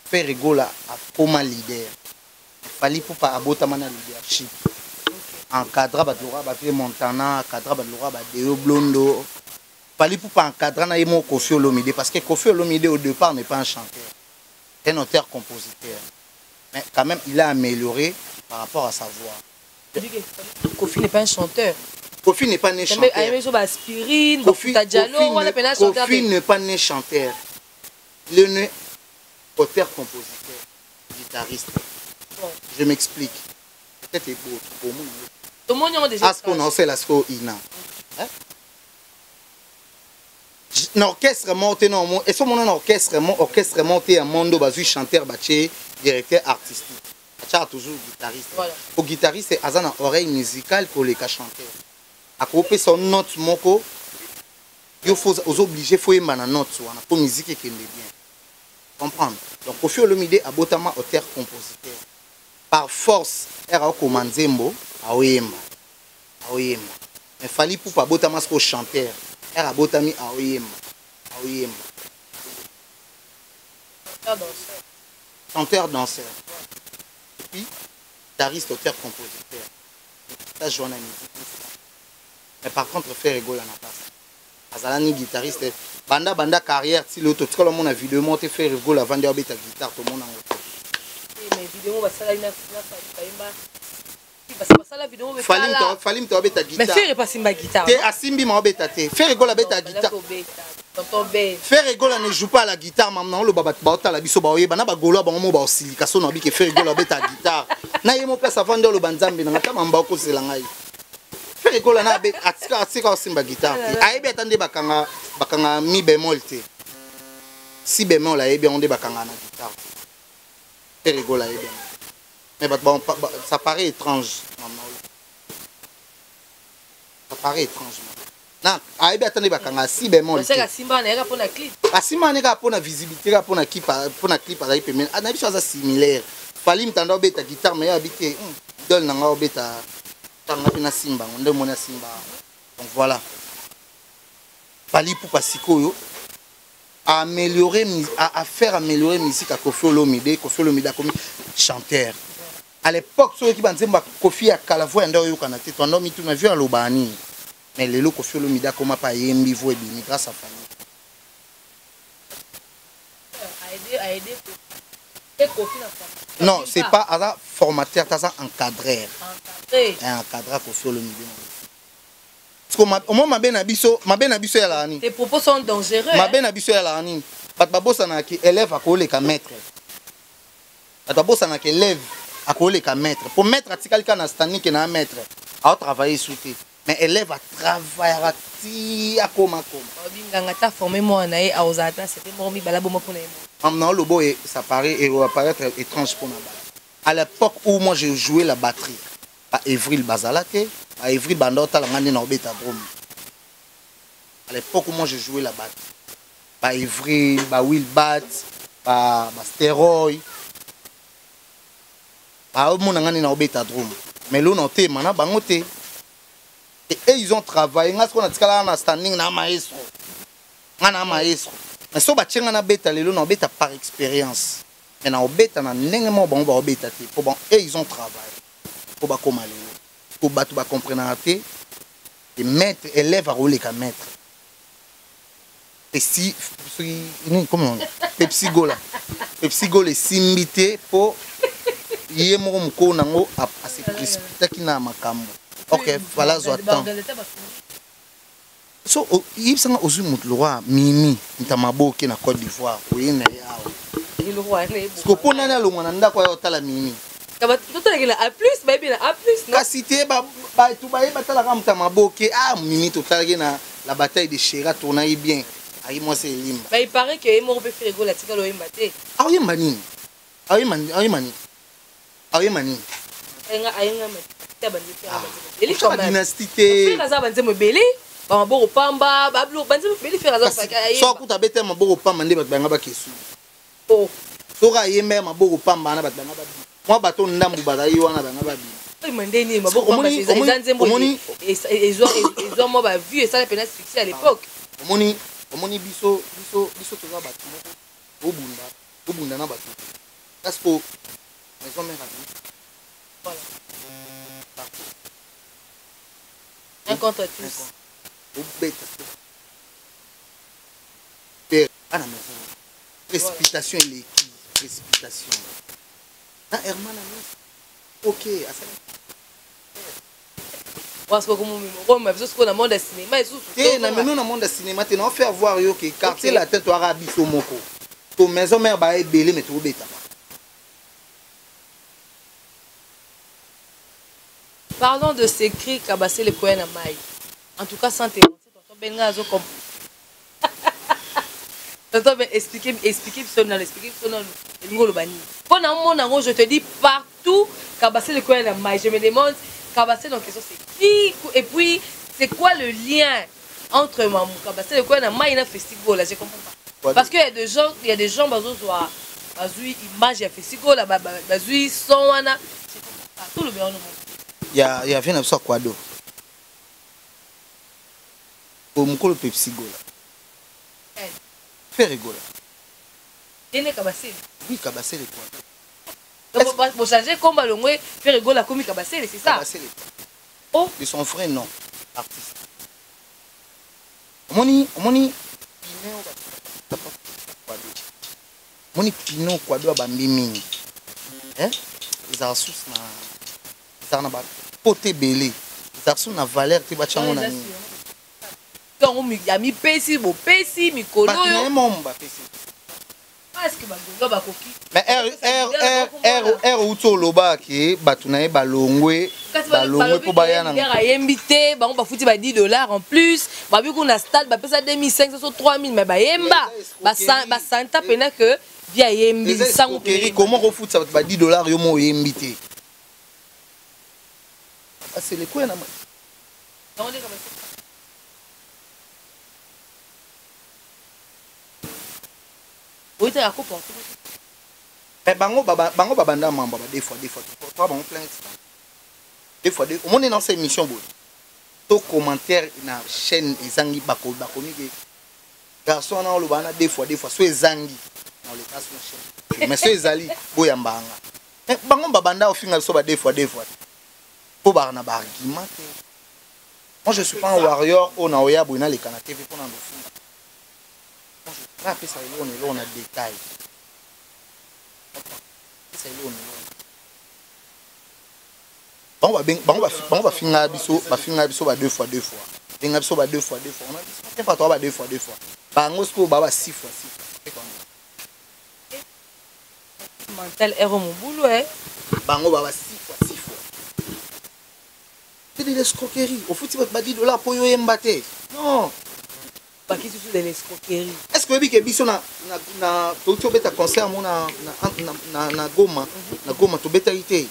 Speaker 1: Ferre Gola akoma leader. Fally Ipupa abotama na leadership. Encadra bato lokola ba Montana, encadra bato lokola ba Deo Blondo. Fally Ipupa encadra na ye moko Koffi Olomide parce que Koffi Olomide au départ n'est pas un chanteur. C'est un auteur-compositeur. Mais quand même, il a amélioré par rapport à sa voix.
Speaker 2: Koffi n'est pas un chanteur.
Speaker 1: Koffi n'est pas né chanteur.
Speaker 2: Aspirine,
Speaker 1: Koffi, Koffi, Koffi n'est pas né chanteur. Il est né auteur-compositeur, guitariste. Bon. Je m'explique. Peut-être beau, pour moi.
Speaker 2: Tout le monde déjà.
Speaker 1: Asko na osela siko ina. Na orchestre moko te na eso mona na orchestre mo orchestre moko te ya mondo bazwi chanteur batie directeur artistique, atiaka toujours guitariste.
Speaker 2: Voilà.
Speaker 1: Po guitariste aza na oreille musicale koleka chanteur. Akopesa note moko, yo faut oza obligé faut yemba na note wana po musique ekende bien comprendre. Donc Koffi Olomide abotama auteur compositeur. Par force ere akokoma nzembo, aoyemba aoyemba. Mais Fally Ipupa abotama siko chanteur. Ere abotami, aoyemba aoyemba. Chanteur danseur et puis guitariste, auteur compositeur, ça joue na musique. Mais par contre Ferre Gola na pasi azala ni guitariste banda banda carrière ti lelo totikala omona video moko te Ferre Gola avandi abeta guitare, tomona yango te.
Speaker 2: Mais vidéo basalaki na bayemba, basala vidéo.
Speaker 1: Fally moto abeta
Speaker 2: guitare. Mais Ferre asimba guitare.
Speaker 1: Te, asimbi ma obeta te. Ferre Gola abeta guitare. Ferre Gola ne joue pas la guitare. Mam na oloba, bato baotala biso baoyeba na bagolo bango mo baosilika so na bike Ferre Gola abeta guitare na ye mo place avandi oloba Nzambe nanga ta mamba okosela ngai. Ferre Gola na atika atika osimba guitare te. Ayebi ata nde bakanga bakanga mi bémol te, si bémol ayebi yango nde bakanga na guitare te. Ferre Gola ayebi yango, mais bato ça paraît étrange. Mama, ça paraît étrange na ayebi ata nde bakanga si bémol.
Speaker 2: Asimba na clip.
Speaker 1: Asimba ne kaka mpona visibilité, kaka mpona clip, mpona clip azali pembeni na biso, aza similaire. Fally mutanda obeta guitare, mais ye abi te idole na nga obeta tanga mpe nasimba yango nde omoni asimba. Donc voilà, Fally Ipupa sikoyo a amélioré, a faire améliorer musique à Koffi Olomide. Koffi Olomide akomi chanteur. À l'époque soki banzembo ya Koffi ya kala, voix ya nde oyokana te, tondo mituna vieux alobaka nini. Mais lelo Koffi Olomide akoma mpe ayembi, voix ebimi grâce à Fally.
Speaker 2: A aidé
Speaker 1: Non, c'est pas aza formateur, aza encadreur, encadreur Koffi Olomide. Omo mabe na biso, mabe na biso eyalaka nini?
Speaker 2: Tes propos sont dangereux.
Speaker 1: Mabe na biso eyalaka nini? Bato babosanaka élève akoleka maître. Bato babosanaka élève akoleka maître, po maître atikali kaka na standing na maître aotravaille su te, mais élève atravaillaka ti akoma koma.
Speaker 2: Nganga ta formé mwana na ye aozala ta sete moko mibala boma mpona ye.
Speaker 1: Na oloba oyo, ça paraît apparaître étrange mpona bato. À l'époque où moi je jouais la batterie, ba Evril bazala te, ba Evril banda otala nga nde na obeta drum. À l'époque où moi je jouais la batterie, ba Evril, ba Will Bat, ba Steroy, Baomona nga nde na obeta drum, mais lelo na otema na bango te. Et eux, ils ont travaillé. Nga sikoyo natikalaka na standing na maestro, nga na maestro, mais so batie nga nabeta lelo, na obeta par expérience, mais na obeta na ndenge moko bango baobeta te, po eux, ils ont travaillé po bakóma lelo. Po bato bacomprenaka te e maître, élève akoleka maître. Esi soki nini komi Pepsi Gola, Pepsi Gola esimbi te, mpo ye moko mokolo nango ase précipitaki na makambo. Ok, fala azwa temps. So yebisanga, ozwi moto lokwa Mimi nta maboke na Côte d'Ivoire, oye na ye awa, siko mpo nani alongwa na ndako aya otala Mimi?
Speaker 2: Totalakela A plus, bayebi na A plus,
Speaker 1: non? Kasi te, bato baye batalaka moto ya maboke. Ah, Mimi totalaki na La Bataille de Shera, tournaki bien, ayi mwasi elimba.
Speaker 2: Bah, il paraît que ye moko mpe Ferre Gola atikala oyemba te.
Speaker 1: Aoyemba nini? Aoyemba, aoyemba nini? Aoyemba nini?
Speaker 2: Ayenga, ayenga
Speaker 1: Osala dynastie te.
Speaker 2: Ferre aza banzembo ebele, bamaboko pamba, babiloko, banzembo ebele Ferre aza.
Speaker 1: So akuta abeta maboko pamba nde bato banga bakesu.
Speaker 2: Oh.
Speaker 1: Soki ayemba ya maboko pamba wana, bato banga babima, mwa bato ndambu bazali wana, banga babima.
Speaker 2: Oyemba ndeni maboko pamba? Eza nzembo ezwa mwa bavue, esala mpena succès à l'époque.
Speaker 1: Omoni biso toza bato moko, tobunda, tobunda na bato te, parce que Maison Mère abi.
Speaker 2: Voilà. Un contre tous.
Speaker 1: Obeta te ana maison, précipitation eleki, précipitation na Herman Amis. Ok, asali.
Speaker 2: Parce que komomema biso sikoyo na monde ya cinéma esusu.
Speaker 1: Te, na memi na monde ya cinéma te, na faire voir yo ke Quartier Latin toyaka biso moko to Maison Mère baya ebele, mais tobetama.
Speaker 2: Parlons de ces cris Kabasele koya na mai. En tout cas, sans te mentir, tonton Benga azo tonton Ben, expliquer, expliquer biso nano, expliquer biso nano elingi oloba nini, mpo na omona yango. Je te dis, partout Kabasele koya na mai. Je me demande, Kabasele en question, c'est qui? Et puis c'est quoi le lien entre Mamu Kabasele koya na mai na festival? Là, je comprends pas, parce que il y a des gens bazozwa, bazwi image ya festival, bazwi son wana. Je comprends pas tout le bien.
Speaker 1: Ya vie na biso ya Kwado, mokolo Pepsi Gola, Ferre Gola.
Speaker 2: Yene Kabasele.
Speaker 1: Oui, Kabasele Kwado.
Speaker 2: Bochange komba, longwe Ferre Gola, akomi Kabasele, c'est ça?
Speaker 1: Kabasele.
Speaker 2: Oh.
Speaker 1: De son vrai nom artiste. Omoni pneu Kwado, omoni pneu Kwado abambi mingi, ezala susu na, ezala na bapote ebele, ezala susu na valeur te, batyango na nini.
Speaker 2: Ntango amipesi, bopesi mikolo.
Speaker 1: Bato na ye
Speaker 2: oyo
Speaker 1: momo bapesi.
Speaker 2: Parce que bagolo bakoki.
Speaker 1: Mais r outi oloba ke bato na ye balongwe, balongwe mpo baya na
Speaker 2: Ayembi te, bango bafuti ba 10 $ en plus, babi kuna stade bapesa 2500 so 3000, mais bayemba, basanta mpena ke vi ayembi.
Speaker 1: Eza
Speaker 2: sango.
Speaker 1: Escroquerie. Comment kofutisa bato ba 10 $, yo mo oyembi te? Asele kwea na
Speaker 2: Bango nde Kabasele. Oyitaka koporte.
Speaker 1: Mais bango babanda mambo ba deux fois deux fois, toa bango plein deux fois deux. Omoni na sa émission boye to commentaire na chaîne ezangi, bakomi ke garçon wana oloba wana deux fois deux fois. So ezangi na oleka so na chaîne, mais so ezali boyamba yanga. Mais bango babanda ofinga biso ba deux fois deux fois mpo baka na baargument te. Moi, je suis pas un warrior oyo na oya boye naleka na TV mpona lofinga. Nga apesaka eloko na eloko na détail, apesa eloko na eloko. Bango bafingaka biso, bafingaka biso ba deux fois deux fois, benga biso ba deux fois deux fois. On a biso te bato ba deux fois deux fois, bango sikoyo ba six fois six fois.
Speaker 2: Mental ero mobulu e.
Speaker 1: Bango ba six fois six fois, c'est de l'escroquerie. Ofuti bato ba 10 $ mpo yo oyemba te, non.
Speaker 2: Bakisi susu de l'escroquerie.
Speaker 1: Est ce que oyebi ke biso na touti obeta concert mo na Goma, na Goma tobetaki te?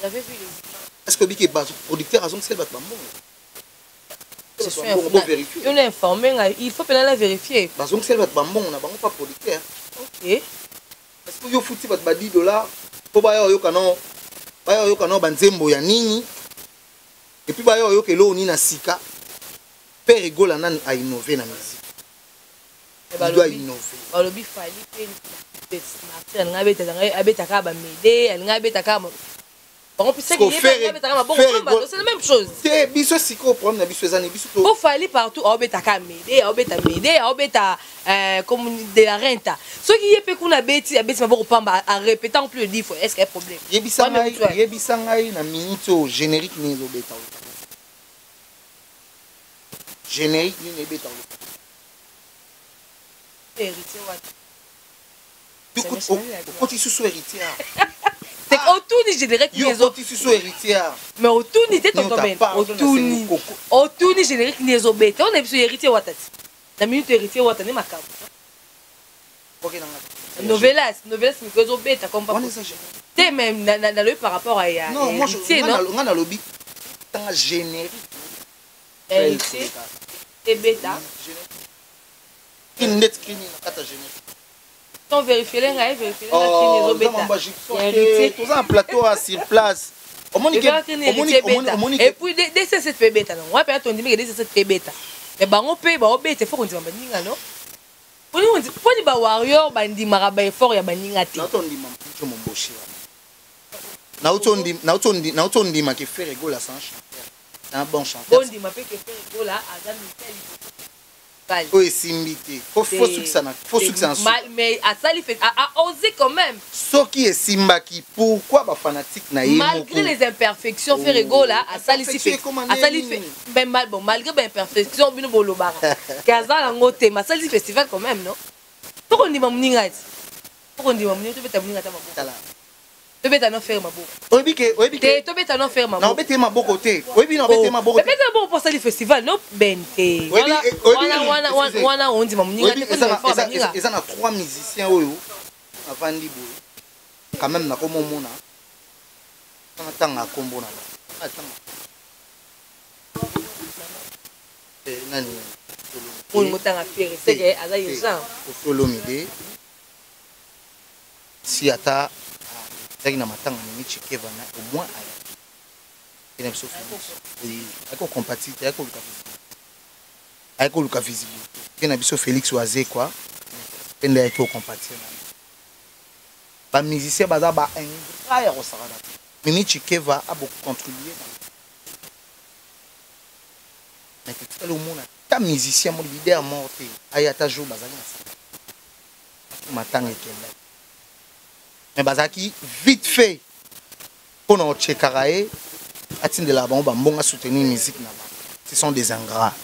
Speaker 2: J'avais vu les images.
Speaker 1: Est ce que oyebi ke producteur azongiseli bato bambongo?
Speaker 2: Je suis
Speaker 1: Bambongo, bovérifie.
Speaker 2: Yo na informé nga, il faut mpena na vérifier.
Speaker 1: Bazongiseli bato bambongo na bango, pa producteur.
Speaker 2: Ok.
Speaker 1: Parce que yo futi bato ba 10 $ mpo baya oyoka no. Baya oyoka nao banzembo ya nini, et puis baya oyoka eloko nini na sika. Ferre Gola nani ainnover na musique? Il doit innover.
Speaker 2: Balobi Fally mpe martyr alingi abeta, abetaka bamede, alingi abetaka bango mpe abetaka maboko. C'est la même chose.
Speaker 1: Te, biso sikoyo problème na biso eza ni biso.
Speaker 2: Po Fally partout aobetaka mede, aobeta mede, aobeta comme de la renta. Soki ye mpe kuna abeti, abeti maboko pamba, arépétant plus de 10 fois, est ce qu'il y a problème?
Speaker 1: Yebisa ngai, yebisa ngai, na minute oyo, générique nini ezobeta? Générique nini ebeta?
Speaker 2: Héritier Wata.
Speaker 1: Okoti susu Héritier.
Speaker 2: Otuni générique.
Speaker 1: Yo okoti susu Héritier.
Speaker 2: Mais otuni te, tonton Ben, otuni, otuni générique nini ezobeta? Ona biso Héritier Wata ti na minute, Héritier Wata nde makambo. Novelas, novelas miko ezobeta comme pas te, mais nalobi par rapport à ya
Speaker 1: Héritier. Non, nga nalobi tanga générique.
Speaker 2: Héritier ebeta.
Speaker 1: Ndeti kini na kati ya générique?
Speaker 2: Ton vérifier ngai, vérifier nga kini ezobeta.
Speaker 1: Toza na plateau a sur place.
Speaker 2: Et puis dc7 mpe ebeta nango wapi? Atondimike dc7 mpe ebeta, mais bango mpe baobeta. Faut kondima baninga, no mponi bawarrior bandimaka baeffort ya baninga te.
Speaker 1: Nauti ondimaka Ferre Gola c'est un chanteur, c'est un bon chanteur.
Speaker 2: Bondima mpe ke Ferre Gola aza musicien.
Speaker 1: Oyo esimbi te, faut sukisa na
Speaker 2: Mais asali, a osé quand même.
Speaker 1: Soki esimbaki, pourquoi bafanatique na ye?
Speaker 2: Malgré les imperfections, Ferre Gola asalisi, asali, mais mal, bon, malgré baimperfection bino bolobaka ke aza yango te, mais asalisi festival quand même, non? Faut kondima moninga ti, faut kondima moninga. Tobeta moninga ata maboko, tobeta no Ferre maboko.
Speaker 1: Oyebi ke, oyebi
Speaker 2: ke te, tobeta no Ferre maboko.
Speaker 1: Na obete maboko te, oyebi na obete maboko
Speaker 2: te. Obete maboko mpo asali festival, no ben te. Wana wana ondima moninga te.
Speaker 1: Eza na trois musiciens oyo avandi boye quand même, nakomomona natanga nkombo na bango nani.
Speaker 2: Motanga Ferre seke aza urgent.
Speaker 1: Koffi Olomide, si ata azalaki na matanga Mimi Tshikeva na au moins ayaki na biso. Félix ayaki kocompatir te, ayaki koluka visibilité, ayaki koluka visibilité mpe na biso. Félix Wazekwa mpe nde ayaki kocompatir na bamusicien. Baza baingrat ya kosakana te. Mimi Tshikeva abocontribue na, mais totikali omona ta musicien mo leader mort te aya ata jour bazalaki na sala matanga ekendaki, mais bazalaki vite fait mpona kochekaka ye, atindelaka bango bambongo, soutenir musique na bango. Ce sont des ingrats.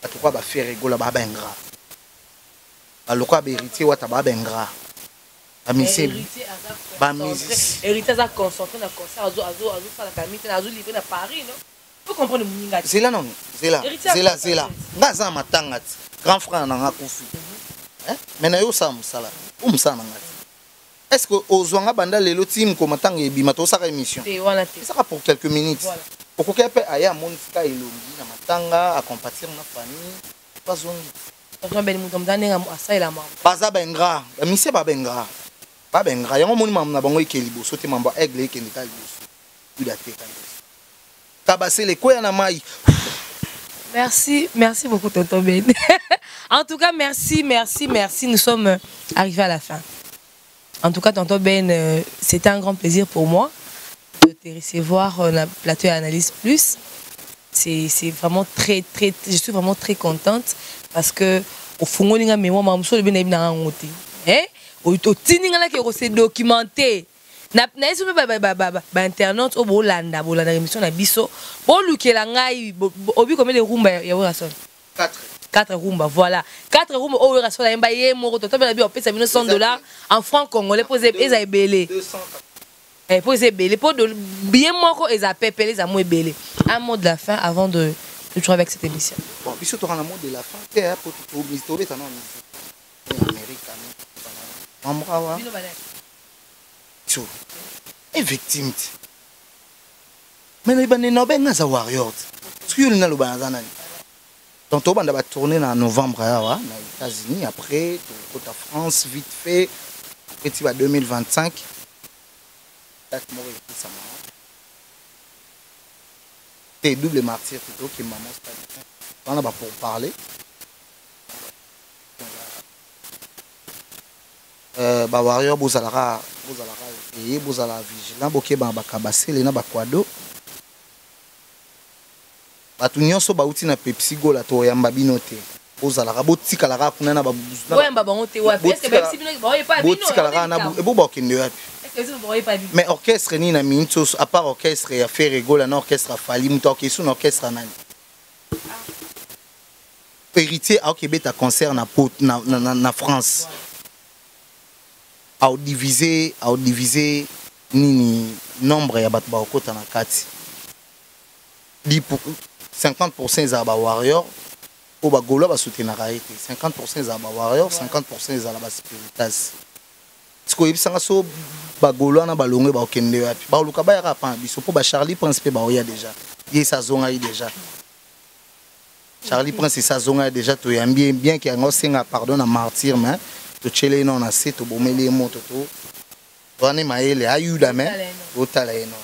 Speaker 1: Bato kwa baFerre Gola baa baingrat, baloko bahéritier Wata baa baingrat, bamusicien.
Speaker 2: Héritier aza concentré na concert, azosalaka mi te, azolivre na Paris, non? Faut comprendre moninga.
Speaker 1: Zela nano, zela, zela, zela. Nga aza na matanga ti grand frère na nga akufi, mais na yo osala mosala o mosala na nga ti. Est ce que ozwanga banda lelo ti mokoma ntango ebima tosaka émission? Esaka pour quelques minutes. Okoki mpe aya, amoni tika elongi na matanga, acompatir na famille, bazongi. Baza baingrat, bamusicien ba baingrat, ba baingrat. Yango omoni mambo na bango eke liboso te, mambo ya Aigle ekende ka liboso, yuda te ka liboso, kabasele ekweya na mai.
Speaker 2: Merci, merci beaucoup, Tonton Ben. En tout cas, merci, merci, merci. Nous sommes arrivés à la fin. En tout cas, Tonton Ben, c'était un grand plaisir pour moi de te recevoir dans le plateau Analyse Plus. C'est vraiment très, très, je suis vraiment très contente parce que au fond, on a mémoire, mais on a bien. Otindi nga nake kose documenter na yesu mpe bainternaute oyo bolanda, bolanda émission na biso, bolukela ngai obi combien de rumba ya Werrason?
Speaker 1: 4.
Speaker 2: 4 rumba, voilà, 4 rumba oyo Werrason ayemba ye moko. Toto mpe na bi opesa bino 100 $ en franc congolais mpo eza ebele, mpo eza ebele, mpo billet moko eza pepele, eza mo ebele. Un mot de la fin avant de clôturer avec cette émission.
Speaker 1: Bon, biso toka na mot de la fin te, po tobeta na musique Amérique mambo awa so e victime ti, mais na ebandeli na obenga aza warrior ti. Soki yo olingi aloba naza nani? Donc tobanda batourné na novembre awa na États-Unis, après tokota France vite fait, après ti ba 2025. Date moko epesama te, double martyr te, tokemba mo stade wana ba pour parler. Ba warrior, bozalaka eye, bozala vigilant, bokeba na bakabasele na bakwado. Bato nyonso bauti na Pepsi Gola, toyamba bino te. Bozalaka, botikalaka kuna na
Speaker 2: Boyamba bango te wapi? Est-ce que bayebisi bino baoyepa bino?
Speaker 1: Botikalaka na ebo, bakende wapi?
Speaker 2: Est-ce que baoyepa bino?
Speaker 1: Mais orchestre nini na minute oyo, à part orchestre ya Ferre Gola na orchestre ya Fally, moto akoki na orchestre nani? Héritier aoki ebeta concert na France, aodivise nini, nombre ya bato bakokota na kati, 50 ezala bawarrior oyo bagaulois basoutenaka ye te, 50 ezala bawarrior, 50 ezala baspiritas. Sikoyo oyebisanga, so bagaulois na balongwe, bakokende wapi? Baluka bayaka pa na biso, mpo bacharlie Prince mpe baoya déjà. Ye esi azongai déjà, Charlie Prince esi azongai déjà. Toyambi ye bien ke yango osenga pardon na martyr, mais totyele ye nano na se, tobomeli ye moto to wana mayele ayuda, mais totala ye nano,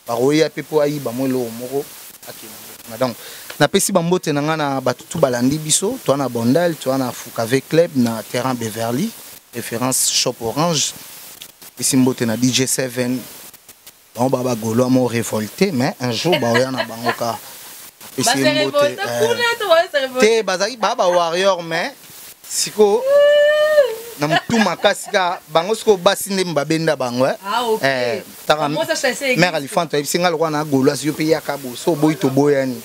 Speaker 1: bakoya mpe mpo ayiba mo eloko moko, akende kuna. Donc napesi bambote na ngai na bato tu balandi biso. Toa na Bondal, toa na Fukave Club, na terrain Beverly, référence shop Orange. Pesi mbote na DJ 7. Bango baa bagaulois mo révolté, mais un jour baoya na bango kaka. Pesi ye mbote te. Bazalaki baa bawarrior, mais sikoyo na motu makasi kaka bango. Sikoyo basi nde babenda bango. Taka mare Alifante ayebisi nga lokwa na gauloise, yo mpe yaka bo so oboyi, toboyani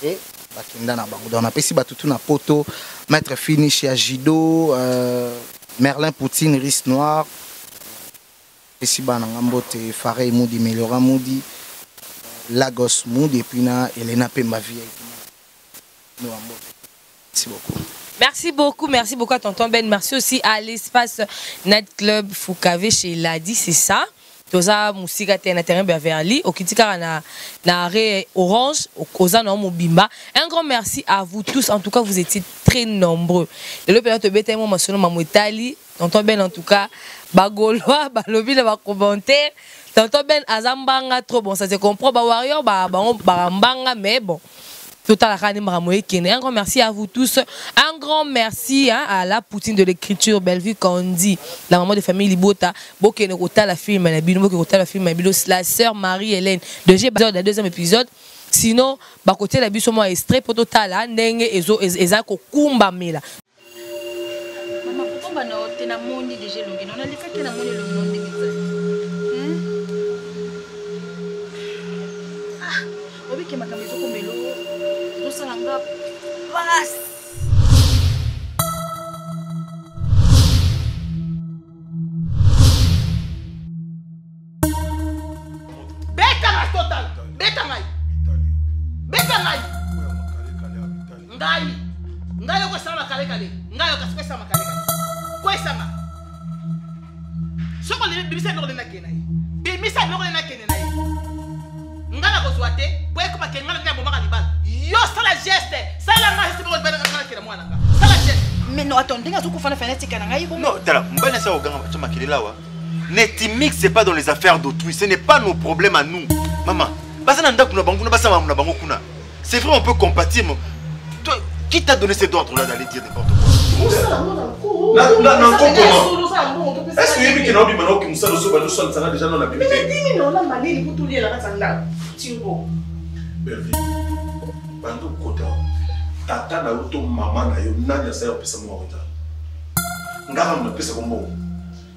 Speaker 1: e bakenda na bango. Donc napesi bato tu na poto, maître finish ya judo, Merlin Poutine, rice noir. Pesi bana nga mbote, Farey Mudi, Meliora Mudi, Lagos Mudi, et puis na Elena Pemba vip no mbote. Merci beaucoup.
Speaker 2: Merci beaucoup, merci beaucoup à Tonton Ben. Merci aussi à l'espace Night Club Fukave chez Ladi, c'est ça. Toza musika te na terrain Beverly, okiti kaka na arrêt Orange, oza na mobimba. Un grand merci à vous tous. En tout cas, vous étiez très nombreux. Le père te bete mo masono mamotali, Tonton Ben en tout cas, bagaulois, balobi na ba commentaire. Tonton Ben azambanga trop bon, ça se comprend ba warrior ba ba ba mbanga, mais bon. Total. Un grand merci à vous tous. Un grand merci, hein, à la Poutine de l'écriture, Bellevue Candy, la maman de famille Libota. Bokene kota la film, la bino, bokene kota la film, la bino, la sœur Marie-Hélène. De G, le deuxième épisode. Sinon, bah, côté la biso moi extrait pour total, hein, ndenge ezo eza ko kumba mela.
Speaker 4: Maman, pourquoi bana te na moni déjà elongi? Non, nalekaki na moni elongi no ndenge ezali. Ah, obike makambo ezokomelo ezosala nga pasi.
Speaker 5: Beta ngai total, beta ngai, beta ngai, ngai, ngai okosala makalekale, ngai okasi kosala makalekale, kwesanga. Soki olingi, bimisa biloko nde nakende na ye, bimisa biloko nde nakende na ye. Ngai nakozwa te po ekoma ke ngai nabomaka libala. Yo sala geste, sala ngai geste moko, libala ngai nakende, mwana nga, sala geste.
Speaker 4: Mais non, attends, ndenge azokufa na fenêtre tika na ngai bongo.
Speaker 6: Non, tala, mobali asa oganga bato makelele awa. Ne t'immixe pas dans les affaires d'autrui, ce n'est pas nos problèmes à nous. Maman, baza na ndako na bango kuna, basala makambo na bango kuna. C'est vrai, on peut compatir, mais toi, qui t'a donné cet ordre là d'aller dire n'importe quoi?
Speaker 7: Na nko comment est-ce que oyebi ke na obima na oke mosala oso bando osalisanga déjà no na bimi te? Belvi, bando okota tata na yo to mama na yo, nani asali opesa mbongo ya wenza? Ngaka moto apesaka mbongo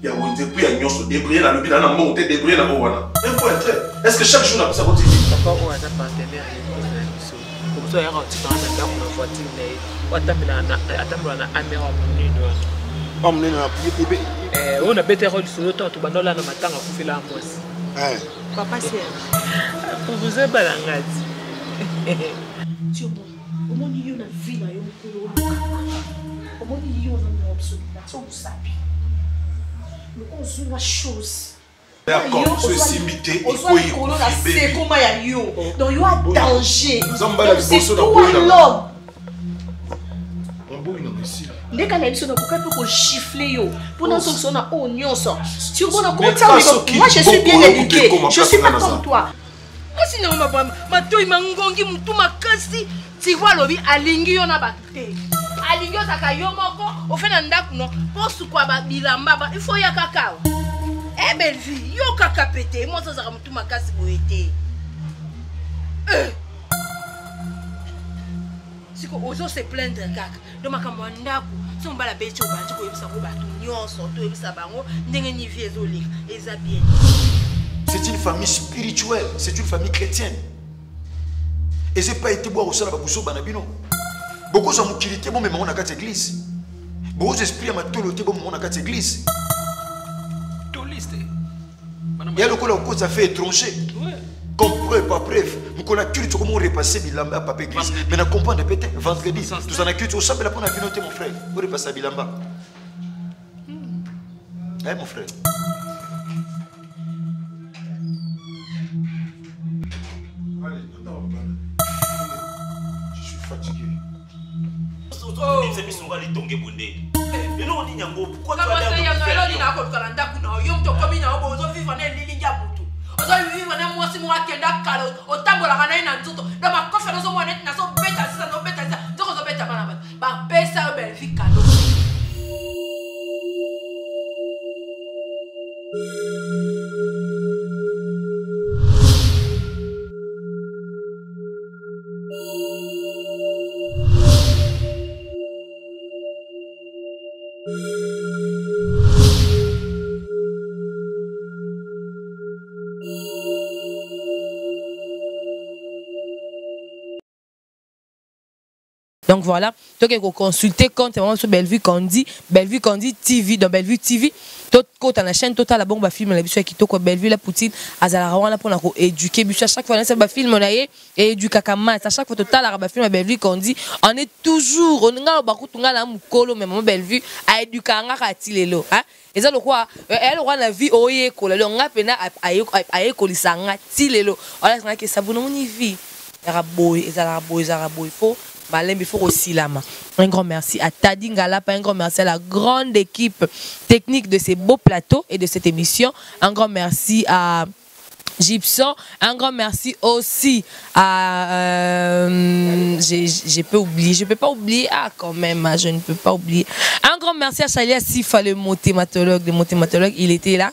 Speaker 7: ya wenze mpe ya nyonso. Débrouille, nalobi na mbongo te, débrouille na oyo wana, un point trait. Est ce que chaque jour napesaka tv?
Speaker 8: Papa oyo aza partenaire ya église na biso. Obiso ayaka kotikanga na ndako na voiture na ye, oyo atambola na amere ya monene wana.
Speaker 9: Oyo monene na
Speaker 8: oyo nabetaka lisolo ntango tobanda olala na matanga, akufela ya mwasi.
Speaker 4: Papa Serge.
Speaker 8: Propose balanga ti.
Speaker 10: Turbo, omoni yo na vie na yo mokolo olukaka, omoni yo oza mwa biso so mosapi loko ozwinga chose.
Speaker 7: D'accord, so esimbi te.
Speaker 10: Ozwa likolo na sekoma ya yo, donc yo a danger.
Speaker 7: Nzambe na
Speaker 10: Donc, c'est
Speaker 7: liboso na
Speaker 10: toi
Speaker 7: boyi na
Speaker 10: l'homme.
Speaker 7: Maboyi na esili.
Speaker 10: Ndeka na biso nakoka mpe kogifle yo mpo nazongisa na oyo nyonso. Turbo
Speaker 7: Mais
Speaker 10: nakotia
Speaker 7: pas soki
Speaker 10: moi je suis bien
Speaker 7: bokolo
Speaker 10: éduqué,
Speaker 7: ekoma
Speaker 10: je suis
Speaker 7: place
Speaker 10: pas
Speaker 7: nga
Speaker 10: comme
Speaker 7: naza.
Speaker 10: toi.
Speaker 5: Mwasi nango matoi mangongi motu makasi. Tiroi alobi alingi yo na bato te, alingi ozalaka yo moko ofe na ndako no mpo sukwa bilamba ba ifo ya kaka awa. E Bellevue, yo kaka pete mwasi azalaka motu makasi boye te. Siko ozo se plaindre kaka do makambo ya ndako. So mobali abeti, obandi koyebisa ngo bato nyonso, toyebisa bango ndenge ni vie ezoleka eza bien.
Speaker 6: C'est une famille spirituelle, c'est une famille chrétienne. Et c'est pas été boire au sol à Babousso Banabino. Beaucoup sont mukilité, bon, mais on a quatre églises. Beaucoup esprits à ma toloté, bon, on a quatre églises.
Speaker 8: Toliste.
Speaker 6: Il y a le coup, ça fait étranger. Comme preuve, pas preuve. Nous connaissons la culture, comment repasser Bilamba, papa église. Mais on comprend peut-être vendredi. Tout ça, la culture, ça, mais la première mon frère. Vous repassez Bilamba. Eh, mon frère.
Speaker 7: Allez, attends, je suis fatigué.
Speaker 9: Eloko nini yango? Pourquoi tu as l'air de
Speaker 5: eloni nakoluka na ndako na yo, moto okomi na yo boye, ozovivre na elilingi ya motu, ozovivre na mwasi moko akenda kala, otambolaka na ye na nzoto do makofi, nazomona neti nazobeta sisa, nazobeta sisa nzoko, ozobeta bana bato bapesa yo Bellevue kado. Donc voilà, toi qui consulter compte vraiment sur Bellevue Candy, Bellevue Candy TV, dans Bellevue TV, tout côté la chaîne totale bon ba film la biso kitoko Bellevue la poutine azala wana pour na ko éduquer biso à chaque fois na ba film na ye éduquer kama à chaque fois total ba film Bellevue Candy, on est toujours on nga ba kutunga na mukolo mais maman Bellevue a éduquer nga ka tilelo hein. Eza lokwa elle roi na vie oyekola donc nga pena ayekolisa nga tilelo. Voilà nga ke sabuna moni vie. Ezala boye, ezala boye, ezala boye, faut malembe, il faut kosilama. Un grand merci à Tadi Ngalapa, un grand merci à la grande équipe technique de ces beaux plateaux et de cette émission. Un grand merci à Gibson, un grand merci aussi à j'ai peux oublier, je peux pas oublier, ah quand même, hein, je ne peux pas oublier. Un grand merci à Chalia Sifa, le motématologue, le motématologue, il était là,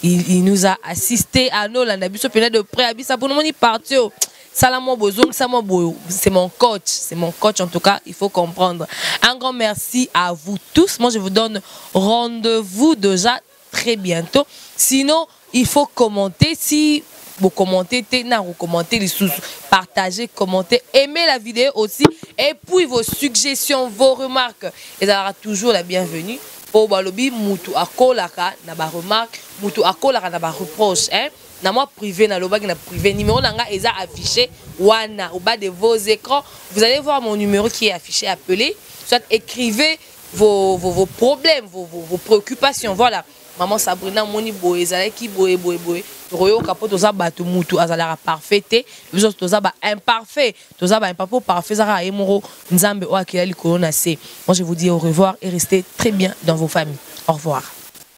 Speaker 5: il nous a assisté à nous, là, on a de près, à Bissau, pour nous, on est parti. Salamo Bozong, Salamo Boyo, c'est mon coach, c'est mon coach en tout cas, il faut comprendre. Un grand merci à vous tous. Moi, je vous donne rendez-vous déjà très bientôt. Sinon, il faut commenter. Si vous commentez, t'es na recommander les sous, partagez, commentez, aimez la vidéo aussi. Et puis vos suggestions, vos remarques, elles auront toujours la bienvenue. Po balobi mutu akolaka na ba remarque, mutu akolaka na ba reproche, hein. Na moi privé, na lobaki na privé, numéro nanga eza affiché wana au bas de vos écrans. Vous allez voir mon numéro qui est affiché, appelez, soit écrivez vos problèmes, vos préoccupations. Voilà. Maman Sabrina moni boye ezalaki boye boye boye. Royo kapo toza bato mutu azalaka parfait te. Biso toza ba imparfait. Toza ba imparfait parfait zaka ye moko Nzambe oyo akela likolo na se. Moi je vous dis au revoir et restez très bien dans vos familles. Au revoir.